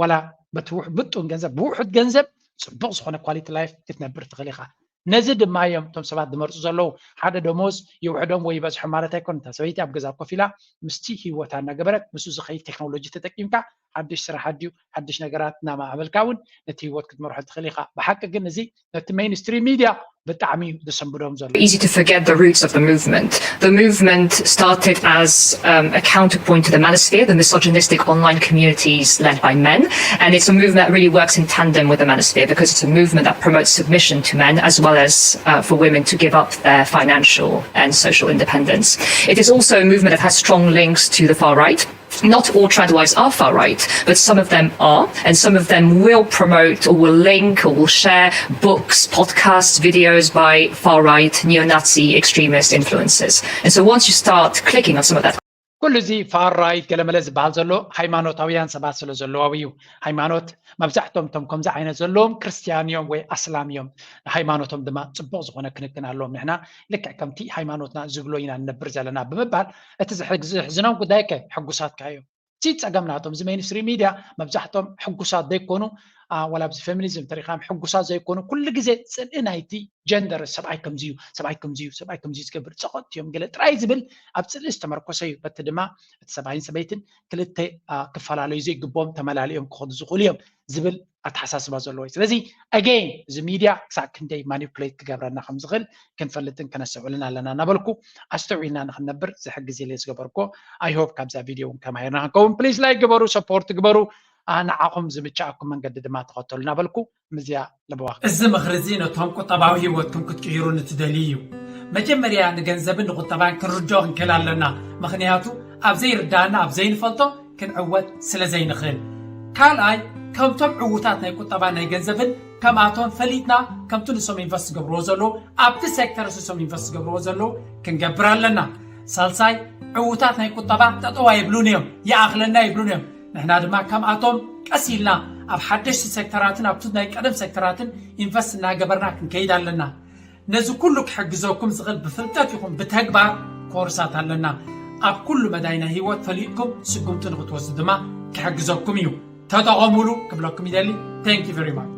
ዋላ በቲ ውሕ- ብጡን ገንዘብ ብውሑድ ገንዘብ ፅቡቕ ዝኾነ ኳሊቲ ላይፍ ክትነብር ትኽእል ኢኻ። ነዚ ድማ እዮም እቶም ሰባት ዝመርፁ ዘለዉ። ሓደ ደሞዝ ይውሕዶም ወይ ይበዝሖም ማለት ኣይኮነ። እታ ሰበይቲ ኣብ ገዛ ኮፍ ኢላ ምስቲ ህይወታ እናገበረት ምስኡ ዝኸይድ ቴክኖሎጂ ተጠቂምካ ሓድሽ ስራሕ ኣድዩ ሓድሽ ነገራት እናማዕበልካ እውን ነቲ ህይወት ክትመርሖ ትኽእል ኢኻ። ብሓቂ ግን እዚ ነቲ ሜይንስትሪም ሚድያ ብጣዕሚ እዩ ዘሰንብዶም ዘሎ። Easy to forget the roots of the movement. The movement started as um, a counterpoint to the manosphere, the misogynistic online communities led by men, and it's a movement that really works in tandem with the manosphere because it's a movement that promotes submission to men as well as uh, for women to give up their financial and social independence. It is also a movement that has strong links to the far right. Not all trad wives are far right, but some of them are, and some of them will promote or will link or will share books, podcasts, videos by far right, neo Nazi extremist influences. And so once you start clicking on some of that, ኩሉ እዚ ፋር ራይት ገለመለ ዝበሃል ዘሎ ሃይማኖታውያን ሰባት ስለ ዘለዋዊ እዩ። ሃይማኖት መብዛሕቶም እቶም ከምዚ ዓይነት ዘለዎም ክርስትያን እዮም ወይ ኣስላም እዮም። ንሃይማኖቶም ድማ ፅቡቕ ዝኾነ ክንክን ኣለዎም። ንሕና ልክዕ ከምቲ ሃይማኖትና ዝብሎ ኢና ንነብር ዘለና ብምባል እቲ ዘሕዝኖም ጉዳይ ከ ሕጉሳት ከ እዮም። እቲ ፀገም ናቶም እዚ ሜንስትሪም ሚድያ መብዛሕቶም ሕጉሳት ዘይኮኑ፣ ዋላ ኣብዚ ፌሚኒዝም ተሪኻም ሕጉሳት ዘይኮኑ ኩሉ ግዜ ፅልኢ ናይቲ ጀንደር ሰብኣይ ከምዚ እዩ፣ ሰብኣይ ከምዚ እዩ፣ ሰብኣይ ከምዚ እዩ ዝገብር ፀቐጥ እዮም ገለ ጥራይ ዝብል ኣብ ፅልኢ ዝተመርኮሰ እዩ። በቲ ድማ እቲ ሰብኣይን ሰበይትን ክልተ ክፈላለዩ ዘይግብኦም ተመላሊኦም ክኸዱ ዝኽእሉ እዮም ዝብል ኣተሓሳስባ ዘለዎ እዩ። ስለዚ ኣገይን እዚ ሚድያ ክሳብ ክንደይ ማኒፕሌት ክገብረና ከም ዝኽእል ክንፈልጥን ከነስተውዕልን ኣለና እናበልኩ ኣስተውዒልና ንክንነብር ዝሕግዝ ኢለ ዝገበርኮ ኣይሆፕ ካብዛ ቪድዮ እውን ከማሂርና ክንከውን። ፕሊስ ላይክ ግበሩ፣ ሰፖርት ግበሩ፣ ንዓኹም ዝምችኣኩም መንገዲ ድማ ተኸተሉ እናበልኩ ምዝያ ለበዋ። እዚ ምኽሪ እዚ ነቶም ቁጠባዊ ህይወትኩም ክትቅይሩ ንትደልዩ እዩ። መጀመርያ ንገንዘብን ንቁጠባን ክንርድኦ ክንክእል ኣለና። ምኽንያቱ ኣብ ዘይርዳእና ኣብ ዘይንፈልጦ ክንዕወት ስለ ዘይንኽእል። ካልኣይ ከምቶም ዕዉታት ናይ ቁጠባ ናይ ገንዘብን ከምኣቶም ፈሊጥና ከምቲ ንሶም ኢንቨስት ዝገብርዎ ዘለዉ ኣብቲ ሴክተር ንሶም ኢንቨስት ዝገብርዎ ዘለዉ ክንገብር ኣለና። ሳልሳይ ዕዉታት ናይ ቁጠባ ጠጠው ኣይብሉን እዮም፣ ይኣኽለና ይብሉን እዮም። ንሕና ድማ ከምኣቶም ቀስ ኢልና ኣብ ሓደሽቲ ሴክተራትን ኣብቲ ናይ ቀደም ሴክተራትን ኢንቨስት እናገበርና ክንከይድ ኣለና። ነዚ ኩሉ ክሕግዘኩም ዝኽእል ብፍልጠት ይኹን ብተግባር ኮርሳት ኣለና። ኣብ ኩሉ መዳይ ናይ ህይወት ፈሊጥኩም ስጉምቲ ንክትወስዱ ድማ ክሕግዘኩም እዩ። ተጠቐሙሉ ክብለኩም ይደሊ። Thank you very much።